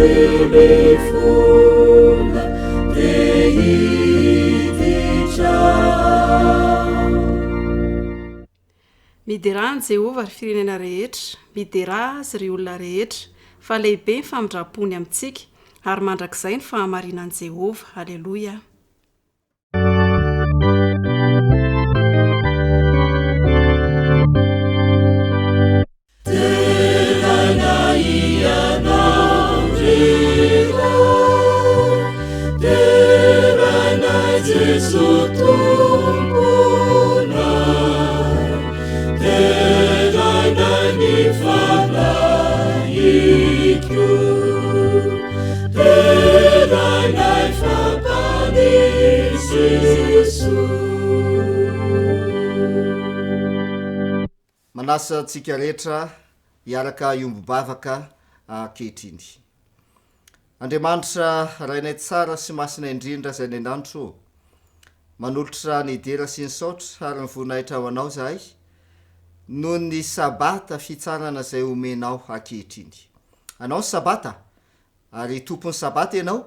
Tsy mifona te hiditra ao. Miderà an'i Jehovah, ry firenena rehetra, miderà azy, ry olona rehetra, fa lehibe ny famindram-pony amintsika, ary mandrakizay ny fahamarinan'i Jehovah. Aleloia. Deraina Ianao ry Ray, deraina Jeso Tomponay, deraina ny Fanahiko, deraina fa Mpamonjy Jeso. Manasa antsika rehetra hiaraka hiombom-bavaka ankehitriny. Andriamanitra Rainay tsara sy masina indrindra izay any an-danitra ô, manolotra ny dera sy ny saotra ary ny voninahitra ho Anao izahay noho ny Sabata fitsarana izay omenao ankehitriny. Anao ny Sabata, Ary Tompon'ny Sabata Ianao,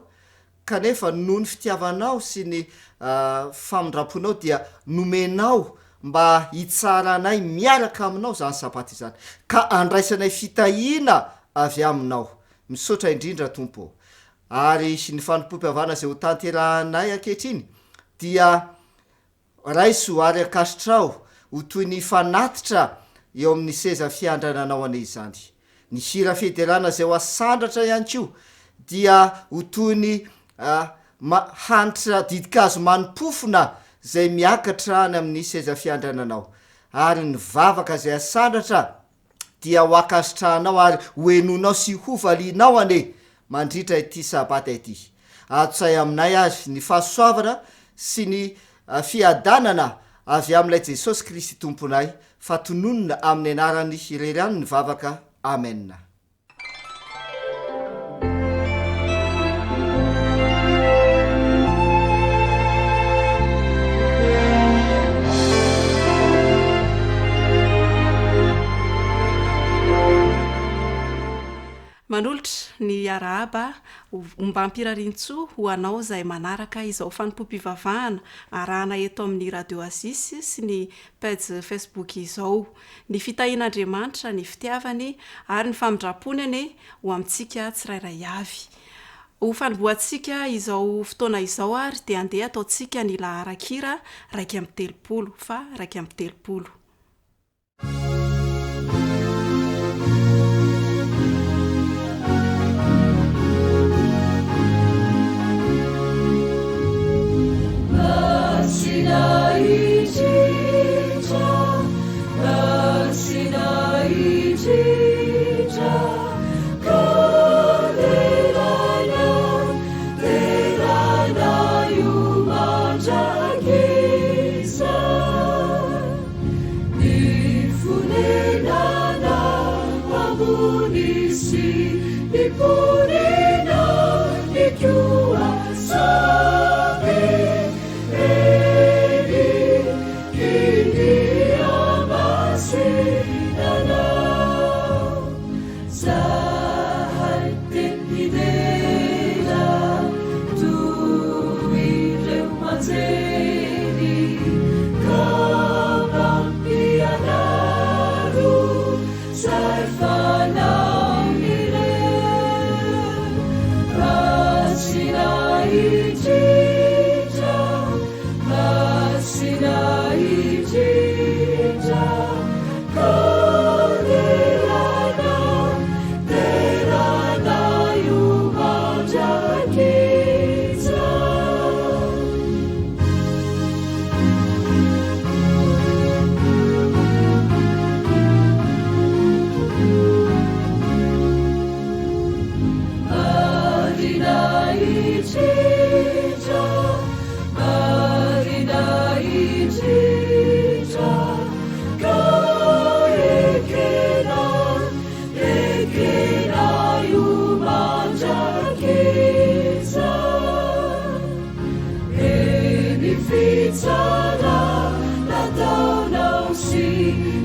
kanefa noho ny fitiavanao sy ny famindram-ponao dia nomenao mba hitsaranay miaraka Aminao izany Sabata izany, ka andraisanay fitahiana avy Aminao. Misaotra indrindra Tompo ô. Ary ny fanompoam-pihavana izay ho tanterahanay ankehitriny dia Raiso ary ankasitraho ho toy ny fanatitra eo amin'ny seza fiandrananao anie izany. Ny hira fiderana izay ho asandratra ihany koa dia ho toy ny hanitra ditin-kazo mani-pofona izay miakatra any amin'ny seza fiandrananao. Ary ny vavaka izay asandratra dia ho ankasitrahanao ary ho henoinao sy hovalianao anie mandritra ity Sabata ity. Atsay aminay ary ny fahasoavana sy ny fiadanana avy amin'ilay Jesosy Kristy Tomponay, fa tononina amin'ny anarany irery ihany ny vavaka. Amena. Manolotra ny arahaba ombam-pirariantsoa ho anao izay manaraka izao fanompoam-pivavahana arahana eto amin'ny Radio Asis sy ny page Facebook izao. Ny fitahian'Andriamanitra, ny fitiavany ary ny famindram-pony anie ho amintsika tsirairay avy. Ho fanombohantsika izao fotoana izao ary dia andeha ataontsika ny laharan-kira 31 fa 31. Masina indrindra, masina indrindra, ka deraina, deraina io mandrakizay. Ny fonenana ambony sy ny mponina ny koa samy eny India masinana. Zahay te hidera toy ireo anjely ka mampianaro zay fanaon'ireo Masina indrindra, Masina indrindra, ka derana, derana io mandrakizay. Marina indrindra, marina indrindra, ka ekena, ekena io mandrakizay. Eny fitsarana nataonao sy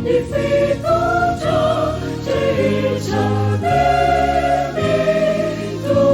ny fitondran-drehetra dia mitombina.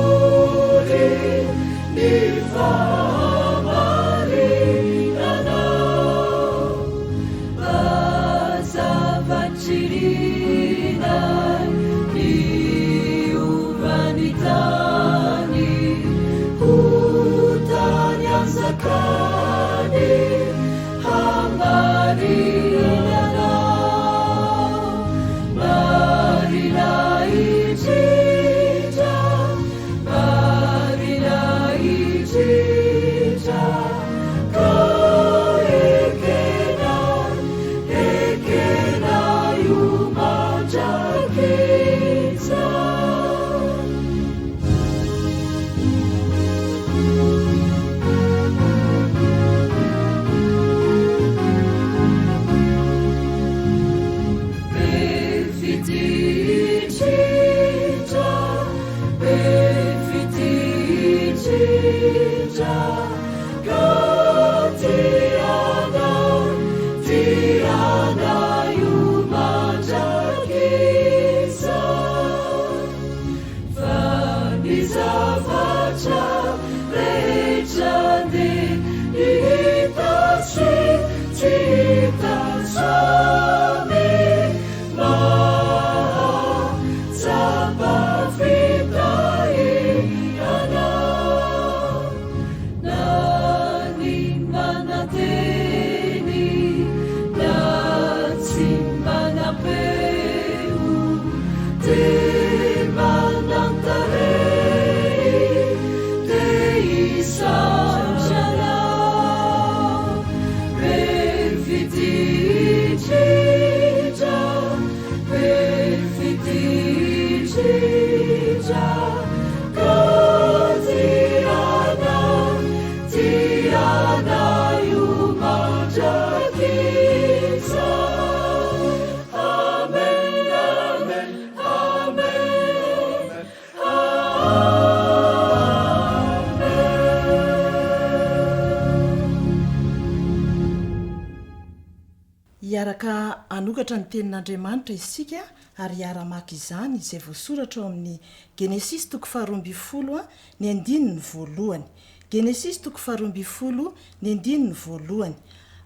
Hanokatra ny Tenin'Andriamanitra isika ary hiara-maka izany izay voasoratra ao amin'ny Genesisy toko faharoambinifolo ny andininy voalohany. Genesisy toko faharoambinifolo ny andininy voalohany.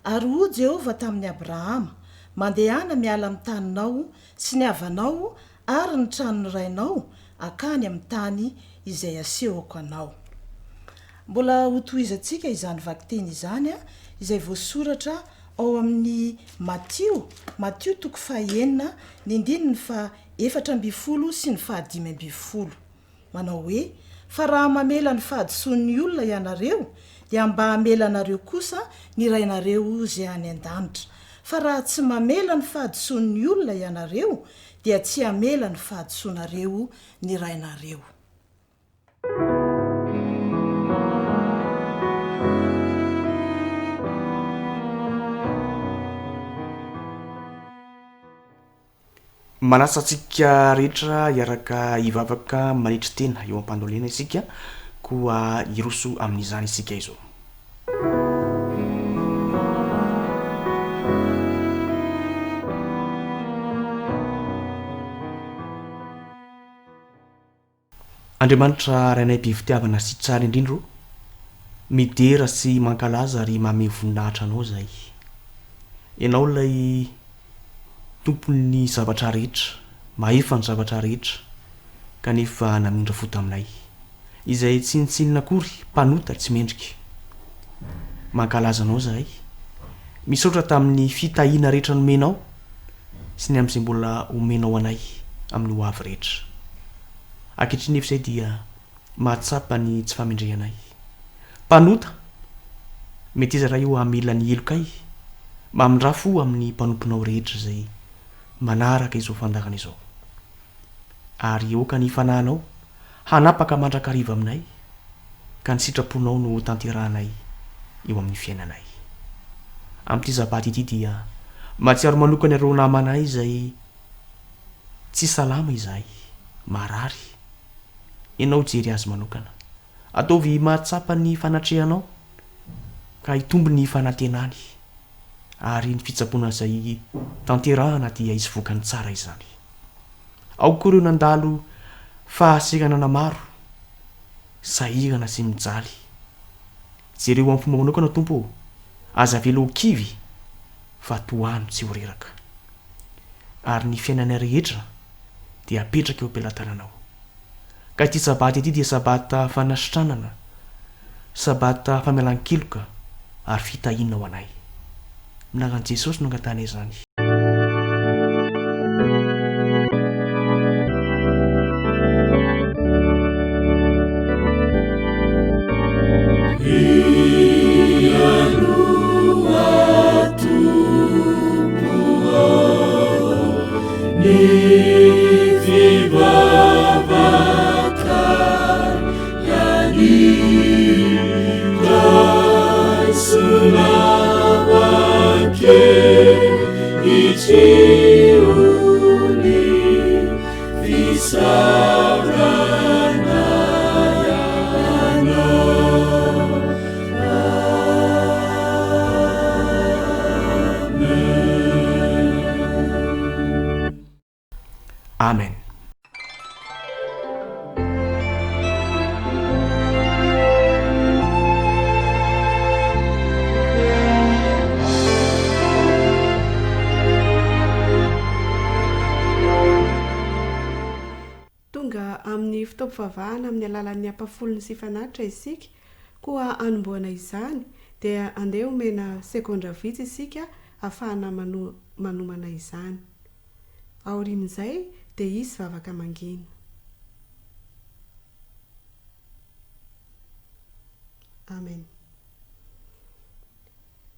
Ary hoy Jehovah tamin'i Abrahama, Mandehana miala amin'ny taninao sy ny havanao ary ny tranon'ny rainao hankany amin'ny tany izay hasehoko anao. Mbola hotohizantsika izany vakiteny izany izay voasoratra ao amin'ny Matio, Matio toko fahenina, ny andininy faha 14 sy ny faha 15. Manao hoe, Fa raha mamela ny fahadisoan'ny olona ianareo, dia mba hamela anareo kosa ny Rainareo izay any an-danitra. Fa raha tsy mamela ny fahadisoan'ny olona ianareo, dia tsy hamela ny fahadisoanareo ny Rainareo. Manasa antsika rehetra hiaraka hivavaka manetry tena eo am-pandolena isika, koa hiroso amin'izany isika izao. Andriamanitra Rainay be fitiavana sy tsara indrindra ô, midera sy mankalaza ary mamehy voninahitra Anao izahay. Ianao ilay Tompon'ny zavatra rehetra, mahefa ny zavatra rehetra, kanefa namindra fo taminay, izay tsinontsinona akory, mpanota tsy mendrika. Mankalaza Anao izahay. Misaotra tamin'ny fitahiana rehetra nomenao sy ny amin'izay mbola homenao anay amin'ny ho avy rehetra. Ankehitriny nefa izay dia mahatsapa ny tsy fahamendrehanay. Mpanota, meteza Ray o hamela ny helokay, mamindrà fo amin'ny mpanomponao rehetra izay manaraka izao fandaharana izao. Ary aoka ny Fanahinao hanapaka mandrakariva aminay, ka ny sitraponao no hotanterahanay eo amin'ny fiainanay. Amin'ity Sabata ity dia mahatsiaro manokana ireo namanay izay tsy salama izahay, marary. Ianao jery azy manokana. Ataovy mahatsapa ny fanatrehanao, ka hitombo ny fanantenany, ary ny fitsaboana izay tanterahana dia hisy vokany tsara izany. Ao koa ireo nandalo fahasahiranana maro, sahirana sy mijaly. Jereo amin'ny fomba manokana Tompo ô, aza avela ho kivy fa tohano tsy ho reraka. Ary ny fiainanay rehetra dia apetraka eo am-pelatananao. Ka ity Sabata ity dia Sabata fanasitranana, Sabata famelan-keloka ary fitahiana ho anay. Amin'ny anaran'i Jesosy no angatahanay izany. Amen. Tonga amin'ny fotoam-pivavahana amin'ny alalan'ny ampahafolony sy fanatitra isika, koa hanombohana izany dia andeha homena segondra vitsy isika hahafahana manomana izany. Aorian'izay dia hisy vavaka mangina. Amen.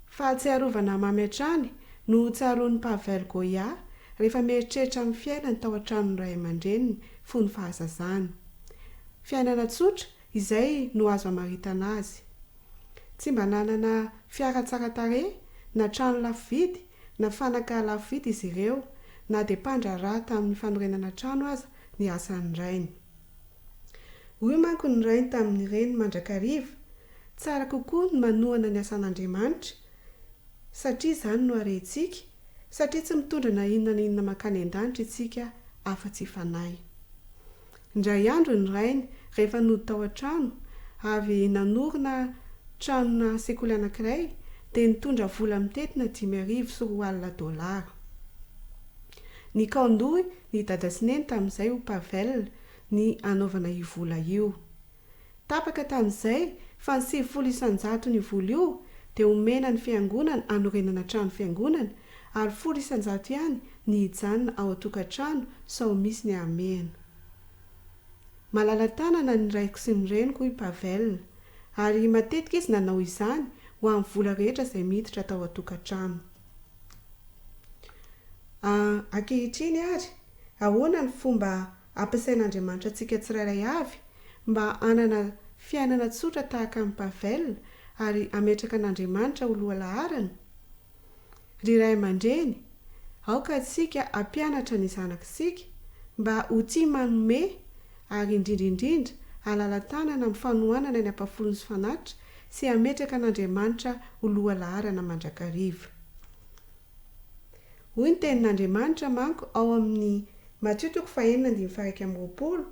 Fahatsiarovana mamy hatrany no hotsaroan'i Pavel Goya rehefa mieritreritra amin'ny fiainany tao an-tranon'ny ray aman-dreniny fony fahazazany. Fiainana tsotra izay no azo amaritana azy. Tsy mba nanana fiara tsara tarehy na trano lafo vidy na fanaka lafo vidy izy ireo na dia mpandraharaha tamin'ny fanorenana trano aza ny asan'ny rainy. Hoy manko ny rainy tamin'ny reniny mandrakariva, Tsara kokoa ny manohana ny asan'Andriamanitra, satria izany no harentsika, Satria tsy mitondra na inona na inona mankany an-danitra isika afa-tsy fanahy. Indray andro ny rainy, rehefa nody tao an-trano, avy nanorina tranona sekoly anankiray, dia nitondra vola mitentina 2005 dolara. Nikaon-doha ny dada sy neny tamin'izay ho Pavel ny hanaovana io vola io. Tapaka tamin'izay fa ny 90 isan-jaton'io vola io dia homena ny fiangonana hanorenana trano fiangonana ary 10% ihany ny hijanona ao an-tokantrano sao misy ny hamehana. Malala-tanana ny raiko sy ny reniko hoy Pavel ary matetika izy nanao izany ho an'ny vola rehetra izay miditra tao an-tokantrano. A Ankehitriny ary, ahoana ny fomba ampiasain'Andriamanitra antsika tsirairay avy mba hanana fiainana tsotra tahaka an'i Pavel ary hametraka an'Andriamanitra ho lohalaharana? Ry ray aman-dreny, aoka isika hampianatra ny zanak'isika mba ho tia manome ary indrindra indrindra halala-tanana amin'ny fanohanana ny ampahafolony sy fanatitra sy hametraka an'Andriamanitra ho lohalaharana mandrakariva. Hoy ny Tenin'Andriamanitra manko ao amin'ny Matio toko fahenina andininy faha-21,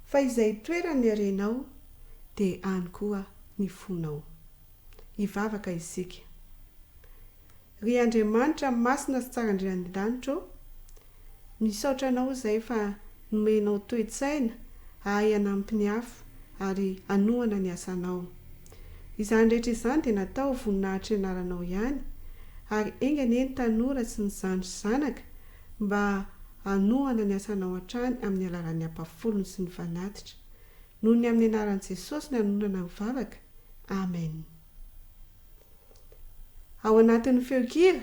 Fa izay itoeran'ny harenao, dia any koa ny fonao. Hivavaka isika. Ry Andriamanitra masina sy tsara indrindra any an-danitra ô, misaotra Anao izahay fa nomenao toe-tsaina hahay hanampy ny hafa ary hanohana ny asanao. Izany rehetra izany dia natao ho voninahitry ny anaranao ihany, ary enga anie ny tanora sy ny zandry sy zanaka mba hanohana ny asanao hatrany amin'ny alalan'ny ampahafolony sy ny fanatitra. Noho ny amin'ny anaran'i Jesosy no anononana ny vavaka. Amen. Ao anatin'ny feon-kira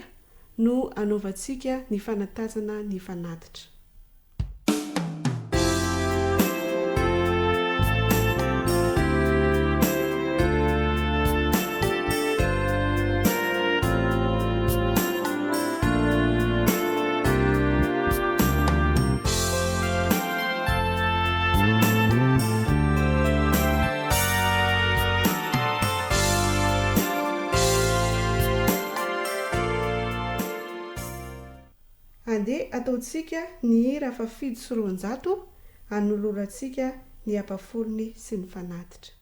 no anaovantsika ny fanatazana ny fanatitra. Andeha ataontsika ny hira fa 207 hanolorantsika ny ampafolony sy ny fanatitra.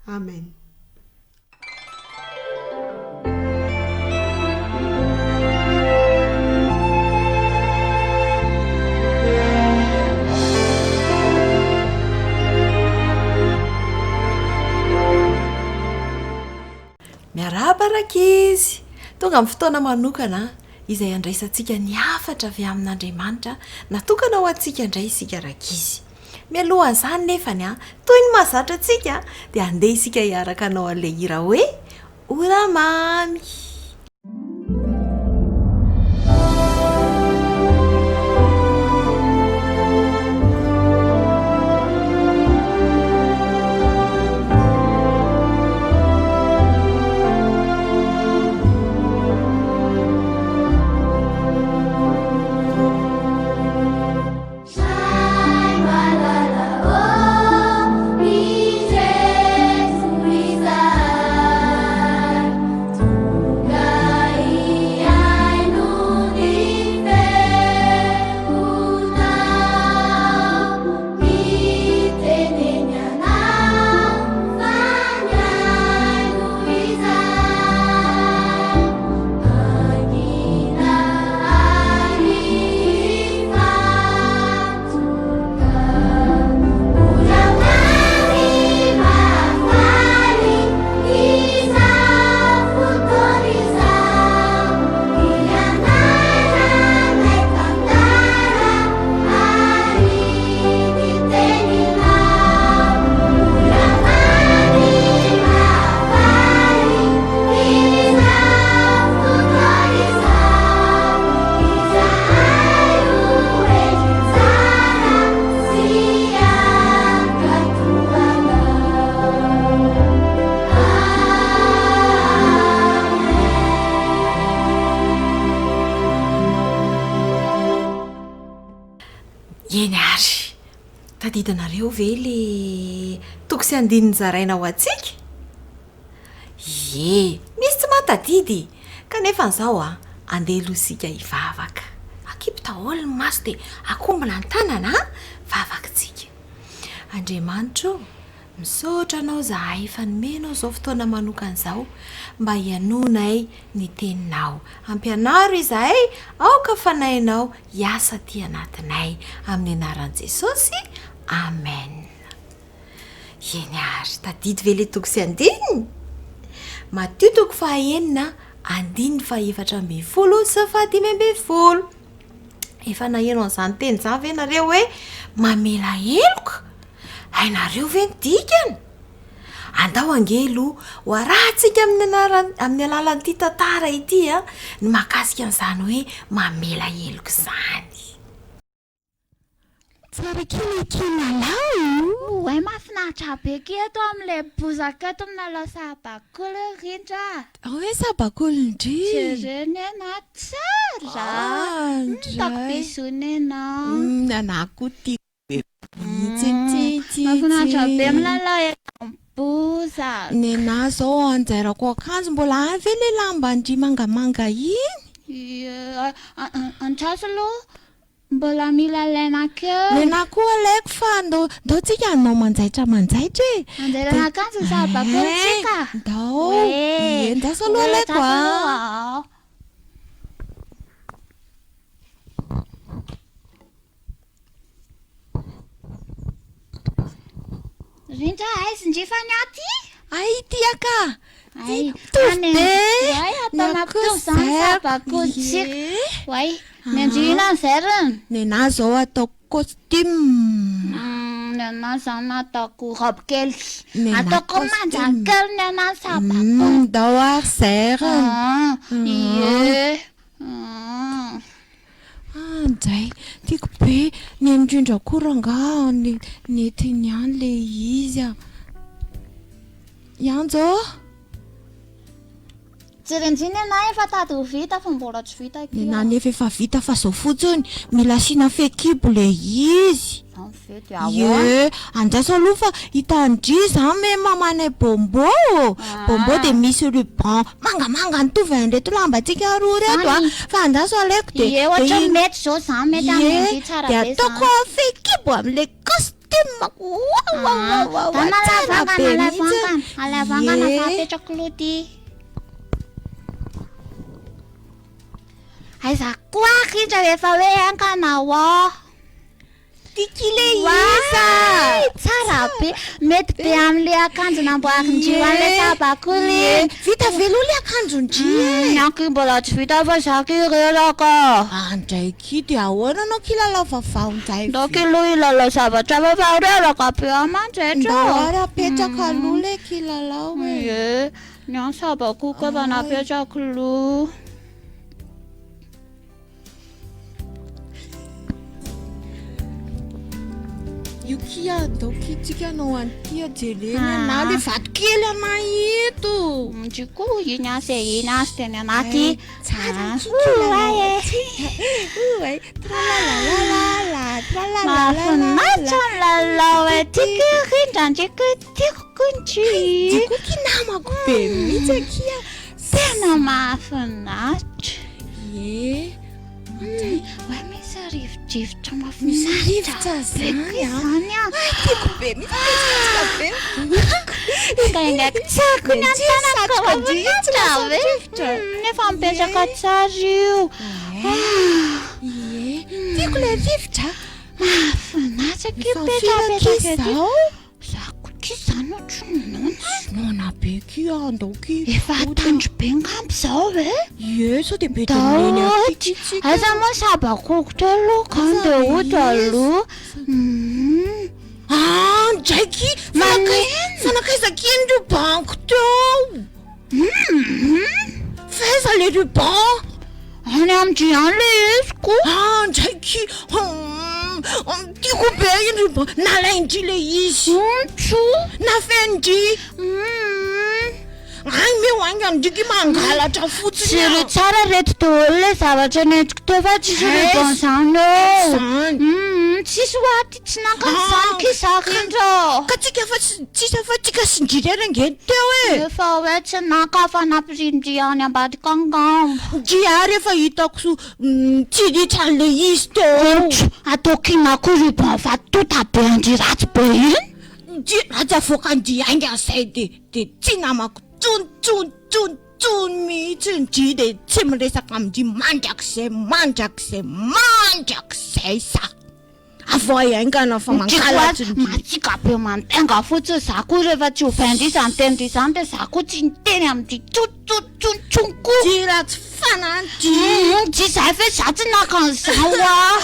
Amen. Miarahaba rankizy! Tonga amin'ny fotoana manokana izay handraisantsika ny hafatra avy amin'Andriamanitra natokana ho antsika indray isika rankizy. Mialohan'izany nefany an, toy ny mahazatra antsika dia andeha isika hiaraka hanao an'ilay hira hoe Ora mamy. Tadidinareo ve le toko sy andininy zaraina ho antsika? Ie, misy tsy mahatadidy kanefa an'izao an, andeha aloha isika hivavaka. Akipy daholo ny maso dia akombona ny tanana an, vavaka tsika. Andriamanitra ô, misaotra Anao izahay fa nomenao izao fotoana manokana izao mba hihainoanay ny Teninao. Ampianaro izahay, aoka Fanahinao hiasa aty anatinay. Amin'ny anaran'i Jesosy, Amen. Eny ary, tadidy ve ilay toko sy andininy? Matio toko fahaenina, andininy faha-14 sy faha-15. Efa naheno an'izany teny izany ve nareo hoe mamela heloka? Hainareo ve ny dikany? Andao ange aloha ho arahantsika amin'ny anaran- amin'ny alalan'ity tantara ity a, ny mahakasika an'izany hoe mamela heloka izany. Tsara kely akia Lalao. Oay mahafinaritra be kia eto amin'ilay bozaka eto milalao sahabakoly ry Rindra a! Hoe sahabakoly ndry. Jereo nena tsara a! Hitako bisous nena. Ny anah koa tiako be mihitsy. Mahafinaritra be milalao eto amin'ny bozaka. Nenah zao anjairako akanjo mbola any ve le lamban-dry mangamanga iny? Ie, andraso aloha Mbola mila alaina kely. Nenah koa alaiko fa ndao ndao tsika hanao manjaitra manjaitra e. Anjairana akanjo ny sahabakoly tsika. Ndao. Ie andraso aloha alaiko a. Rindra aiza ndry fa ny aty? Ay ity aka! Ty mitovy be! Oay atao mampitovy zany sahabakolintsika. Oay, ny an-dry inona ny veriny? Nenah zao ataoko costume. Nenah zany ataoko robe kely. Nenah Ataoko manja kely nenah ny sahabakoly. Ndao ary zairiny. Ie. Anjay, tiako be ny an'i Rindra koa rangaha nentiny ihany ilay izy a. I Anjo ô! Jerendry nenahy efa tady ho vita fa mbola tsy vita akia. Nenahy nefa efa vita fa zao fotsiny mila asiana fehikibo ilay izy. Zany ve dia ahoana? Ie, andraso aloha fa hitan-dry zany hoe mamanay bonbon ô! Bonbon dia misy ruban mangamanga mitovy an'ireto lambantsika roa ireto a! Fa andraso alaiko dia Ie, ohatran'ny mety izao zany, mety amin'ny an-dry tsara Dia be zany. ataoko fehikibo amin'ilay costume-ko. Wawawawawa, tsara be mihitsy. Alaivo haingana fa apetrako aloha ity. Aiza koa ary indra rehefa hoe haingana ô! Tiky le iza! Tsara be! Mety be amin'ilay akanjo namboarin-dry ho an'ilay sahabakoly iny. Vita ve aloha ilay akanjon-dry e? Ny ahy mbola tsy vita fa za ki reraka. Andray ki dia ahoana anao kilalao vaovao indray ve? Ndao ki aloha hilalao zavatra hafa fa reraka be aho mantsy eto. Ndao ary apetraka aloha ilay kilalao e. Ie, ny ahy ny sahabakoliko efa napetrako aloha. Io kia andao kia tsika hanao an'ity a jerena ah. na le vato kely ana eto. Ndry koa iny azy e, iny azy teny anaty. Eh, tsara ah. kikila. Oay, tralalalala, tralalalala. Mahafinaritra ny lalao e, tiako indrindra ndry koa tiako koa ndry. Tiako ki namako be mihitsy akia. Tena mahafinaritra. Ie. Oay misy rivodrivotra mahafinaritra. Misy rivotra zany a. Zany a. Ay tiako be mihitsy betsaka be. Ingaingaiko tsara koa ny antanako mahafinaritra be. Nefa mipetraka tsara io. Ie. Tiako ilay rivotra. Mahafinaritra akia mipetrapetraka ety. Za koa ki zany ohatry ny noana. Noana be ki ah, andao ki. Efa atoandro be ngamba izao e. Ie, sao dia mety neny aty ki tsika. Aiza moa sabakoko teo aloha ka andeha hody aloha. Ah, ndray ki, fa nankaiza, fa nankaiza ki ny ruban-ko teo? Fa aiza le ruban? Any amin-dry any le izy ko. Ah ndray ki, tiako be iny ruban, nalain-dry le izy. Ontso. Nafenin-dry. Any meo haingana ndry ki mangalatra fotsiny. Jereo tsara reto daholo le zavatra nentiko teo fa tsisy ruban zany eo. Zany. Tsisy hoa ty tsy naka an'izany kisa rindra ô. Ka tsika fa tsisy afa tsika sy ndry irery ange no teo e. Efa hoe tsy naka fa nampirindry any ambadika angamba. Ndry ary efa hitako mitsiritra an'ilay izy teo. Rindra, ataoko inona koa ruban vato-tota be an-dry ratsy be iny? Ndry ratsy avoakan-dry haingana izay dia dia tsy namako tsony tsony tsony tsony mihitsy ndry dia tsy miresaka amin-dry mandrakizay mandrakizay mandrakizay za. Avoahy haingana fa mankalatry ndry. Matsika be mandainga fotsiny za koa rehefa tsy ovain-dry izany tenin-dry izany dia za koa tsy niteny amin-dry tsony tsony tsony tsony koa. Ndry ratsy fanahy ndry. Humm tsy zay ve za tsy naka an'izany hoa.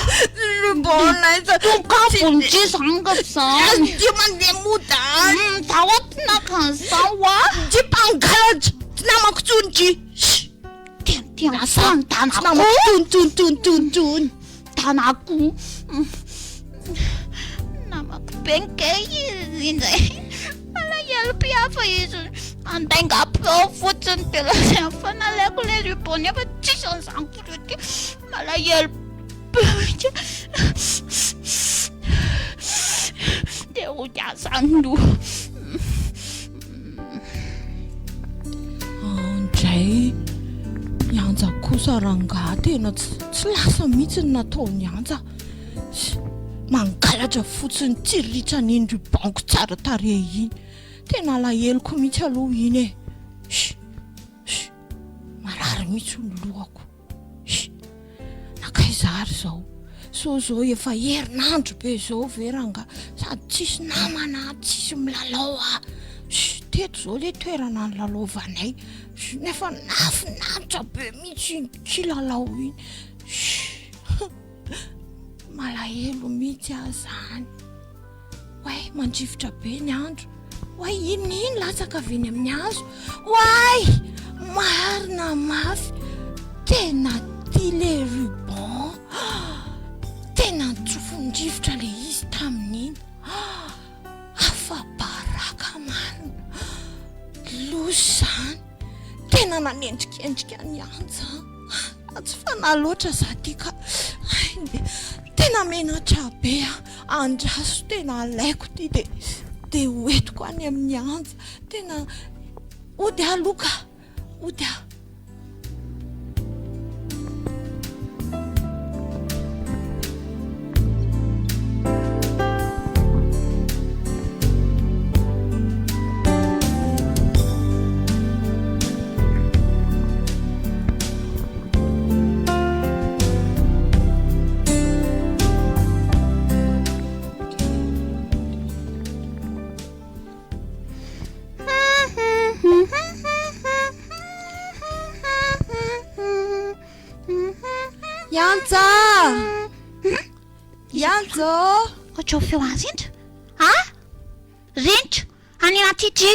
Ruban aiza. Tokafo ndry zany ka zany. Ndry mandeha mody any. Humm za hoa tsy naka an'izany hoa. Ndry mpangalatra. Tsy namako tsony ndry. Tena tena zany Tsy namako tsony tsony tsony tsony tsony. Tanako. Namako be nge izy indray. Malahelo be aho fa izy andainga eo fotsiny dia lazainy fa nalaiko ilay ruban nefa tsisy an'izany koa dia malahelo be mihitsy. Dia hody aho izany no. Andray, i Anja kosa rangahy tena tsy tsy lasa mihitsy ny nataon'i Anja. Mangalatra fotsiny tsiritra an'iny ruban-ko tsara tarehy iny. Tena alaheloko mihitsy aloha iny e. Sh! Sh! Marary mihitsy ny lohako. Sh! Nankaiza ary izao? Sao izao efa herinandro be izao ve rangahy? Sady tsisy namana, tsisy milalao aho. Sh! Teto izao ilay toerana nilalaovanay. Sh! Nefa nahafinaritra be mihitsy iny kilalao iny. Sh! Malahelo mihitsy aho izany. Oay, mandrivotra be ny andro. Oay, inona iny latsaka avy eny amin'ny hazo? Oay, marina mafy. Tena tia le ruban. Tena nitsofin-drivotra le izy tamin'iny. Afa-baraka marina. Loza izany. Tena nanendrikendrika ny Anja. Tsy fanahy loatra za ty ka. Tena menatra be aho. Andraso tena alaiko ty de de hoentiko any amin'ny Anja. Tena hody aho aloha ka. Hody aho. Iantsa! Iantso! Ohatran'ny feo an'i Rindra. Ah! Rindra! Any anaty ity!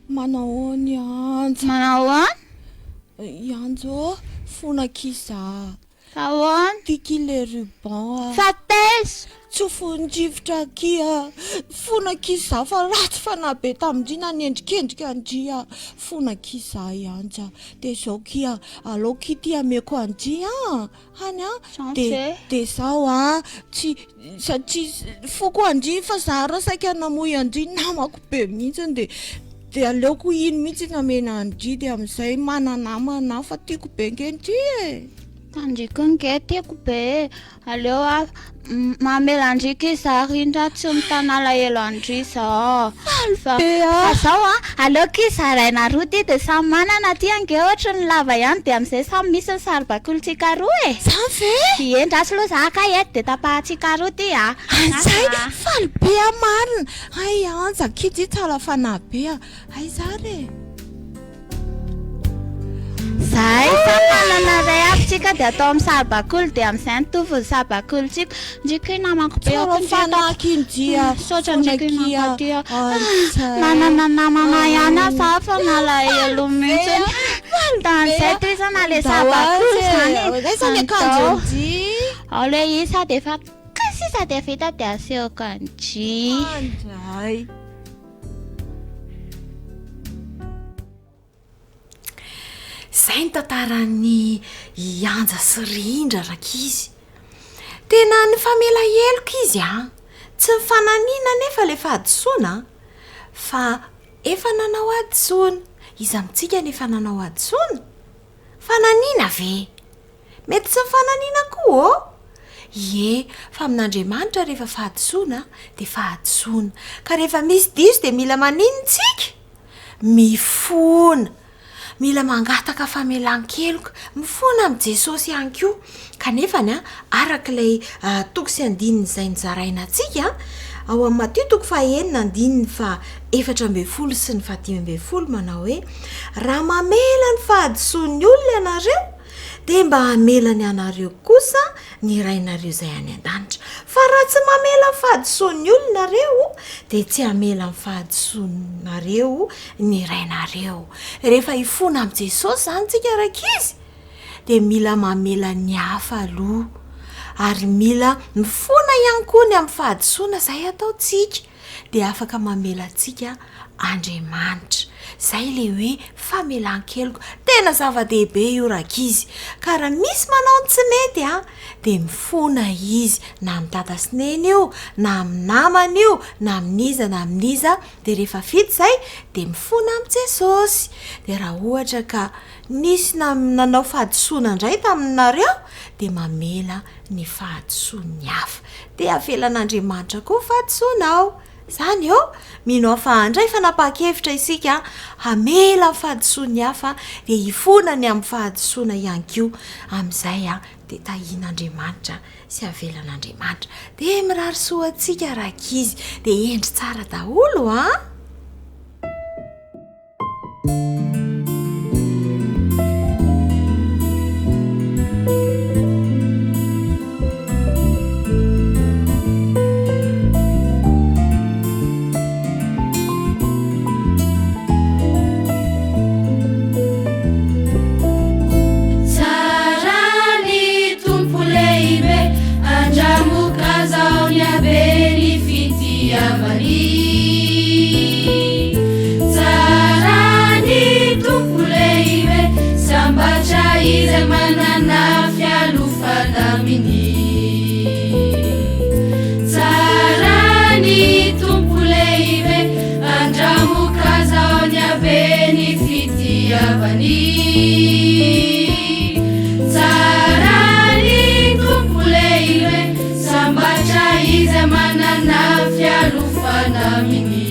Manao ahoana i Anja? Manao ahoana? I Anja ô, fona akia za. Fa ahoana? Tiako ilay ruban a. Fa taiza? Tsofin-drivotra akia. Fona akia za fa ratsy fanahy be tamin-dry nanendrikendrika an-dry a. Fona akia za i Anja. Dia izao kia, alao kia ity ameko an-dry an. Hany an, dia dia izao an, tsy satria foko an-dry fa za raha saika namoy an-dry namako be mihitsy dia dia aleoko iny mihitsy no amena an-dry dia amin'izay mana-namana aho fa tiako be nge ndry e. Ndry koa nge tiako be e. Aleo aho mamela an-dry ki za rindra tsy mitana alahelo an-dry zao. Faly be aho. Fa zao an, aleo ki zaraina roa ty dia samy manana ty ange ohatry ny lava ihany dia amin'izay samy misy ny saribakolintsika roa e. Zany ve? Ie, ndraso aloha za kay eto dia tapahantsika roa ty a. Anjay, faly be aho marina. Hay Anja, ki ty tsara fanahy be a. Aiza ary e? Zahay samy manana iray avy tsika dia atao amin'ny saribakoly dia amin'izay mitovy ny saribakolintsika. Ndry koa namako be ao koa ndry Fanaky Misaotra ndry koa namako aty a. Manana namana ihany aho za fa malahelo mihitsy. Tamin'izay ty zany na le saribakoly zany. Aiza ny akanjon-dry? Ao le izy sady efa sisa dia vita dia asehoko an-dry. Andray. Izay ny tantaran'i Ianja sy Rindra rankizy. Tena nifamela heloka izy an! Tsy nifananiana anefa ilay fahadisoana an! Fa efa nanao hadisoana. Iza amintsika no efa nanao hadisoana? Fananiana ve? Mety tsy nifananiana koa ô! Ie, fa amin'Andriamanitra rehefa fahadisoana dia fahadisoana. Ka rehefa misy diso dia mila maninona tsika? Mifona. Mila mangataka famelan-keloka. Mifona amin'i Jesosy ihany koa. Kanefa ny araka ilay toko sy andininy izay nozaraina antsika, ao amin'ny Matio toko fahenina andininy faha 14 sy ny faha 15 manao hoe, Raha mamela ny fahadisoan'ny olona ianareo, dia mba hamela ny anareo kosa ny Rainareo izay any an-danitra. Fa raha tsy mamela ny fahadisoan'ny olona nareo, dia tsy hamela ny fahadisoanareo ny Rainareo. Rehefa hifona amin'i Jesosy izany tsika rankizy, dia mila mamela ny hafa aloha. Ary mila mifona ihany koa ny amin'ny fahadisoana izay ataontsika. Dia afaka mamela antsika Andriamanitra. Izay ilay hoe famelan-keloka. Tena zava-dehibe io rankizy. Ka raha misy manao ny tsy mety an, dia mifona izy, na amin'i dada sy neny io, na amin'ny namana io, na amin'iza na amin'iza, dia rehefa vita izay dia mifona amin'i Jesosy. Dia raha ohatra ka nisy nanao fahadisoana indray taminareo, dia mamela ny fahadisoan'ny hafa. Dia avelan'Andriamanitra koa ny fahadisoanao. Izany ô? Mino aho fa handray fanapahan-kevitra isika hamela ny fahadisoan'ny hafa dia hifona ny amin'ny fahadisoana ihany koa. Amin'izay dia tahian'Andriamanitra sy avelan'Andriamanitra. Dia mirary soa antsika rankizy. Dia hendry tsara daholo an! Tsara ny Tompo lehibe, andramoka zao ny habe ny fitiavany. Tsara ny Tompo lehibe, sambatra izay manana fialofana aminy. Tsara ny Tompo lehibe, andramoka zao ny habe ny fitiavany. Tsara ny Tompo lehibe, sambatra izay manana fialofana aminy.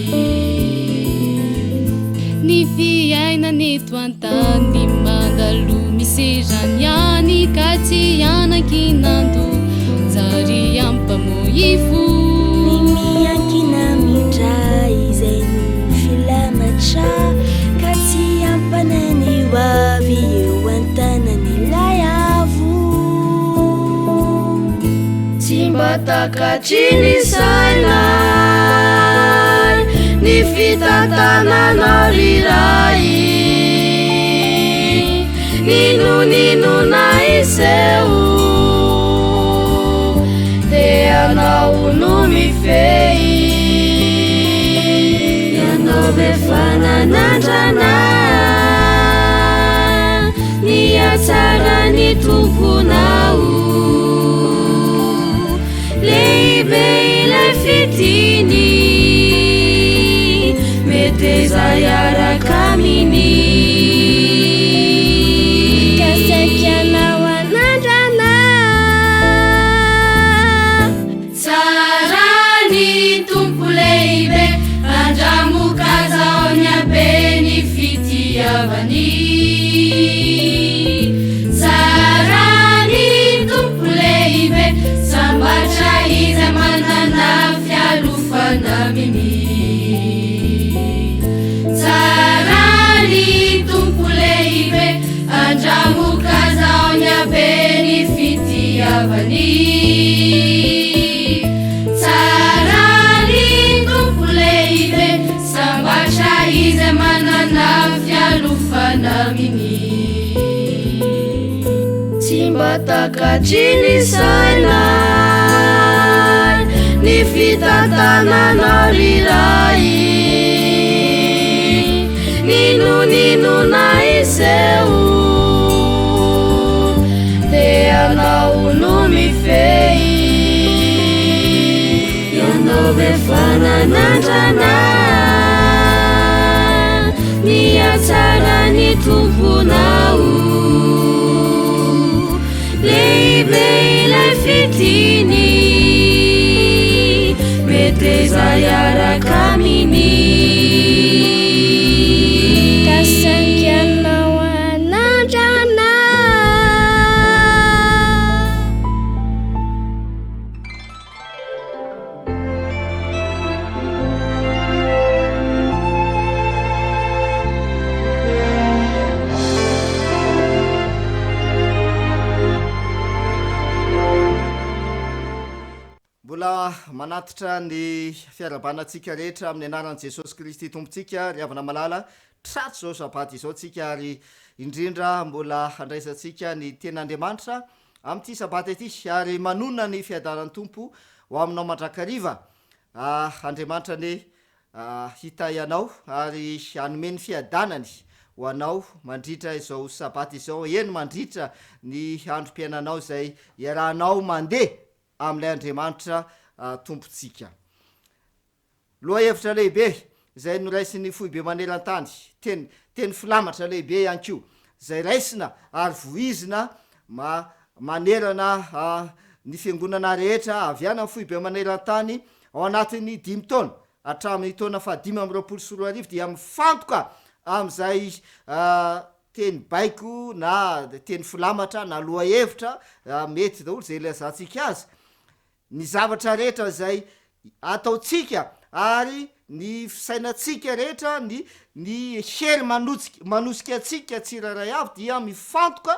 Ny fiainana eto an-tany mandalo miserany ihany ka tsy anankinan-doha zary ampamoifo. Ny miankina amin-dRay izay no filamatra ka tsy ampanahy ny ho avy eo an-tanan'ilay Avo. Tsy mba takatry ny sainay ny fitantananao ry Ray. N'inon'inona hiseho dia Ianao no mifehy. Ianao ve fananandrana ny hatsaran'ny Tomponao. Lehibe ilay fitiny, meteza hiaraka aminy. Ka saika ianao hanandrana. Tsara ny Tompo lehibe, andramoka zao ny habe ny fitiavany. Tsara ny Tompo lehibe, sambatra izay manana fialofana aminy. Tsara ny Tompo lehibe, andramoka zao ny habe ny fitiavany. Tsara ny Tompo lehibe, sambatra izay manana fialofana aminy. Tsy mba takatry ny sainay ny fitantananao ry Ray. N'inon'inona hiseho dia Ianao no mifehy. nanandrana ny hatsaran'ny Tomponao. Lehibe ilay fitiny, meteza hiaraka aminy. Ka saingy ianao hanandrana. Mbola manatitra ny fiarahabana antsika rehetra amin'ny anaran'i Jesosy Kristy Tompontsika ry havana malala, tratry izao sabata izao tsika ary indrindra mbola handraisantsika ny tenin'Andriamanitra Amin'ity Sabata ity, ary manonona ny fiadanan'ny Tompo ho aminao mandrakariva. Andriamanitra anie hitahy anao ary hanome ny fiadanany ho anao mandritra izao Sabata izao, eny mandritra ny androm-piainanao izay iarahanao mandeha amin'ilay Andriamanitra Tompontsika. Lohahevitra lehibe izay noraisin'ny Foibe maneran-tany, teny teny filamatra lehibe ihany koa izay raisina ary vohizina ma manerana ny fiangonana rehetra avy any amin'ny Foibe maneran-tany ao anatin'ny dimy taona hatramin'ny taona fahadimy amby 2020 dia mifantoka amin'izay teny baiko na teny filamatra na lohahevitra mety daholo izay ilazantsika azy Ny zavatra rehetra izay ataontsika ary ny fisainantsika rehetra, ny ny hery manotsika manosika antsika tsirairay avy dia mifantoka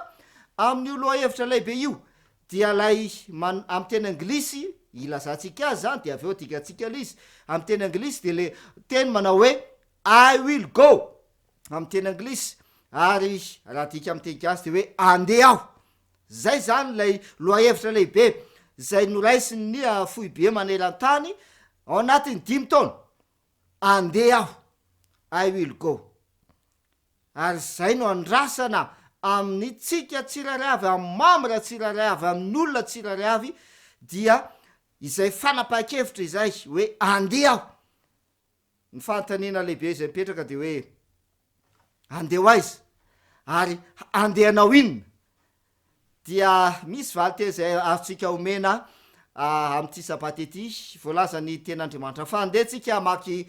amin'io lohahevitra lehibe io, dia ilay man amin'ny teny anglisy ilazantsika azy izany dia avy eo adikantsika ilay izy, amin'ny teny anglisy dia ilay teny manao hoe I will go amin'ny teny anglisy ary raha adika amin'ny teny gasy dia hoe andeha aho. Zay zany ilay lohahevitra lehibe izay noraisin'ny foibe maneran-tany ao anatin'ny dimy taona, Andeha aho, I will go. Ary izay no andrasana amin'ny tsika tsirairay avy, amin'ny mambra tsirairay avy, amin'ny olona tsirairay avy, dia izay fanapahan-kevitra izay hoe andeha aho. Ny fanontaniana lehibe izay mipetraka dia hoe, Andeha ho aiza? Ary andeha hanao inona? Dia misy valinteny izay azontsika omena amin'ity sabata ity, voalazan'ny Tenin'Andriamanitra. Fa andeha tsika hamaky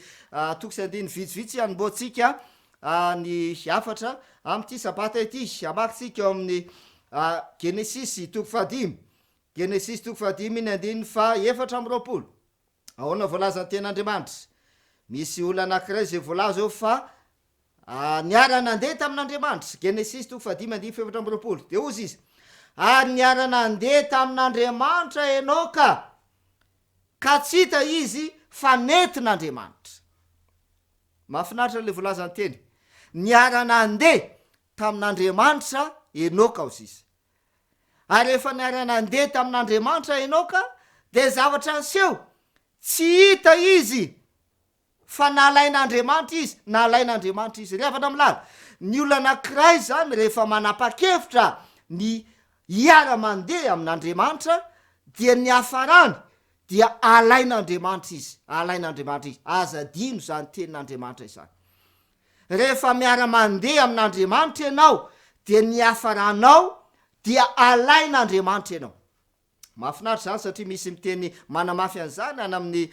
toko sy andininy vitsivitsy hanombohantsika ny hafatra amin'ity sabata ity. Hamaky tsika ao amin'ny Genesisy toko fahadimy. Genesisy toko fahadimy ny andininy faha 24. Ahoana voalazan'ny tenin'Andriamanitra? Misy olona anankiray izay voalaza eo fa niara-nandeha tamin'Andriamanitra. Genesisy toko fahadimy andininy faha-24. Dia hozy izy, Ary niara-nandeha tamin'Andriamanitra Enoka, ka tsy hita izy fa nentin'Andriamanitra. Mahafinaritra ilay voalazan'ny teny. Niara-nandeha tamin'Andriamanitra Enoka hozy izy. Ary rehefa niara-nandeha tamin'Andriamanitra Enoka, dia zavatra niseho, tsy hita izy fa nalain'Andriamanitra izy, nalain'Andriamanitra izy. Ry havana malala, ny olona anankiray izany rehefa manapa-kevitra ny hiara-mandeha amin'Andriamanitra, dia ny hiafarany dia alain'Andriamanitra izy, alain'Andriamanitra izy. Aza adino izany tenin'Andriamanitra izany. Rehefa miara-mandeha amin'Andriamanitra ianao dia ny hiafaranao dia alain'Andriamanitra ianao. Mahafinaritra izany satria misy miteny manamafy an'izany any amin'ny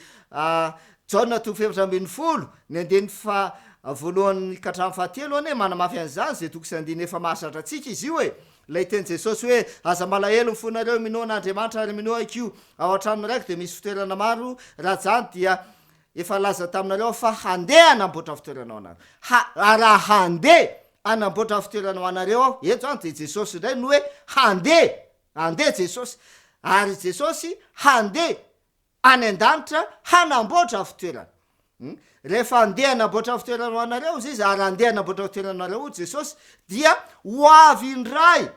Jaona toko faha-14 ny andininy faha voalohany ka hatramin'ny fahatelo anie manamafy an'izany izay toko sy andininy efa mahazatra antsika izy io e! Ilay teny Jesosy hoe aza malahelo ny fonareo minoa an'Andriamanitra ary minoa ahy koa ao an-tranon'ny Raiko dia misy fitoerana maro raha izany dia Efa nilaza taminareo aho fa handeha hanamboatra fitoerana ho anareo. Ha, raha handeha hanamboatra fitoerana ho anareo aho, eto izany dia Jesosy indray no hoe handeha, handeha Jesosy. Ary Jesosy handeha any an-danitra hanamboatra fitoerana. Hmm? Rehefa handeha hanamboatra fitoerana ho anareo izy izy, ary handeha hanamboatra fitoerana ho anareo hoy Jesosy, dia ho avy indray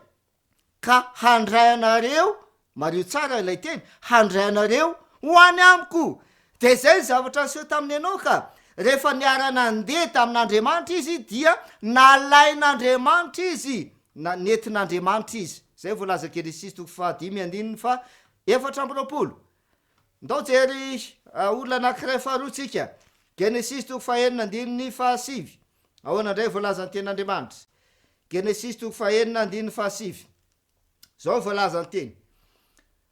ka handray anareo, mariho tsara ilay teny, handray anareo ho any amiko. Dia izay ny zavatra niseho tamin'i Enoka, rehefa niara-nandeha tamin'Andriamanitra izy dia nalain'Andriamanitra izy, na nentin'Andriamanitra izy. Izay voalaza Genesisy toko fahadimy andininy faha 24. Ndao jery olona anankiray faharoa tsika. Genesisy toko fahenina andininy fahasivy. Ahoana indray voalazan'ny tenin'Andriamanitra? Genesisy toko fahenina andininy fahasivy. Izao no voalazan'ny teny.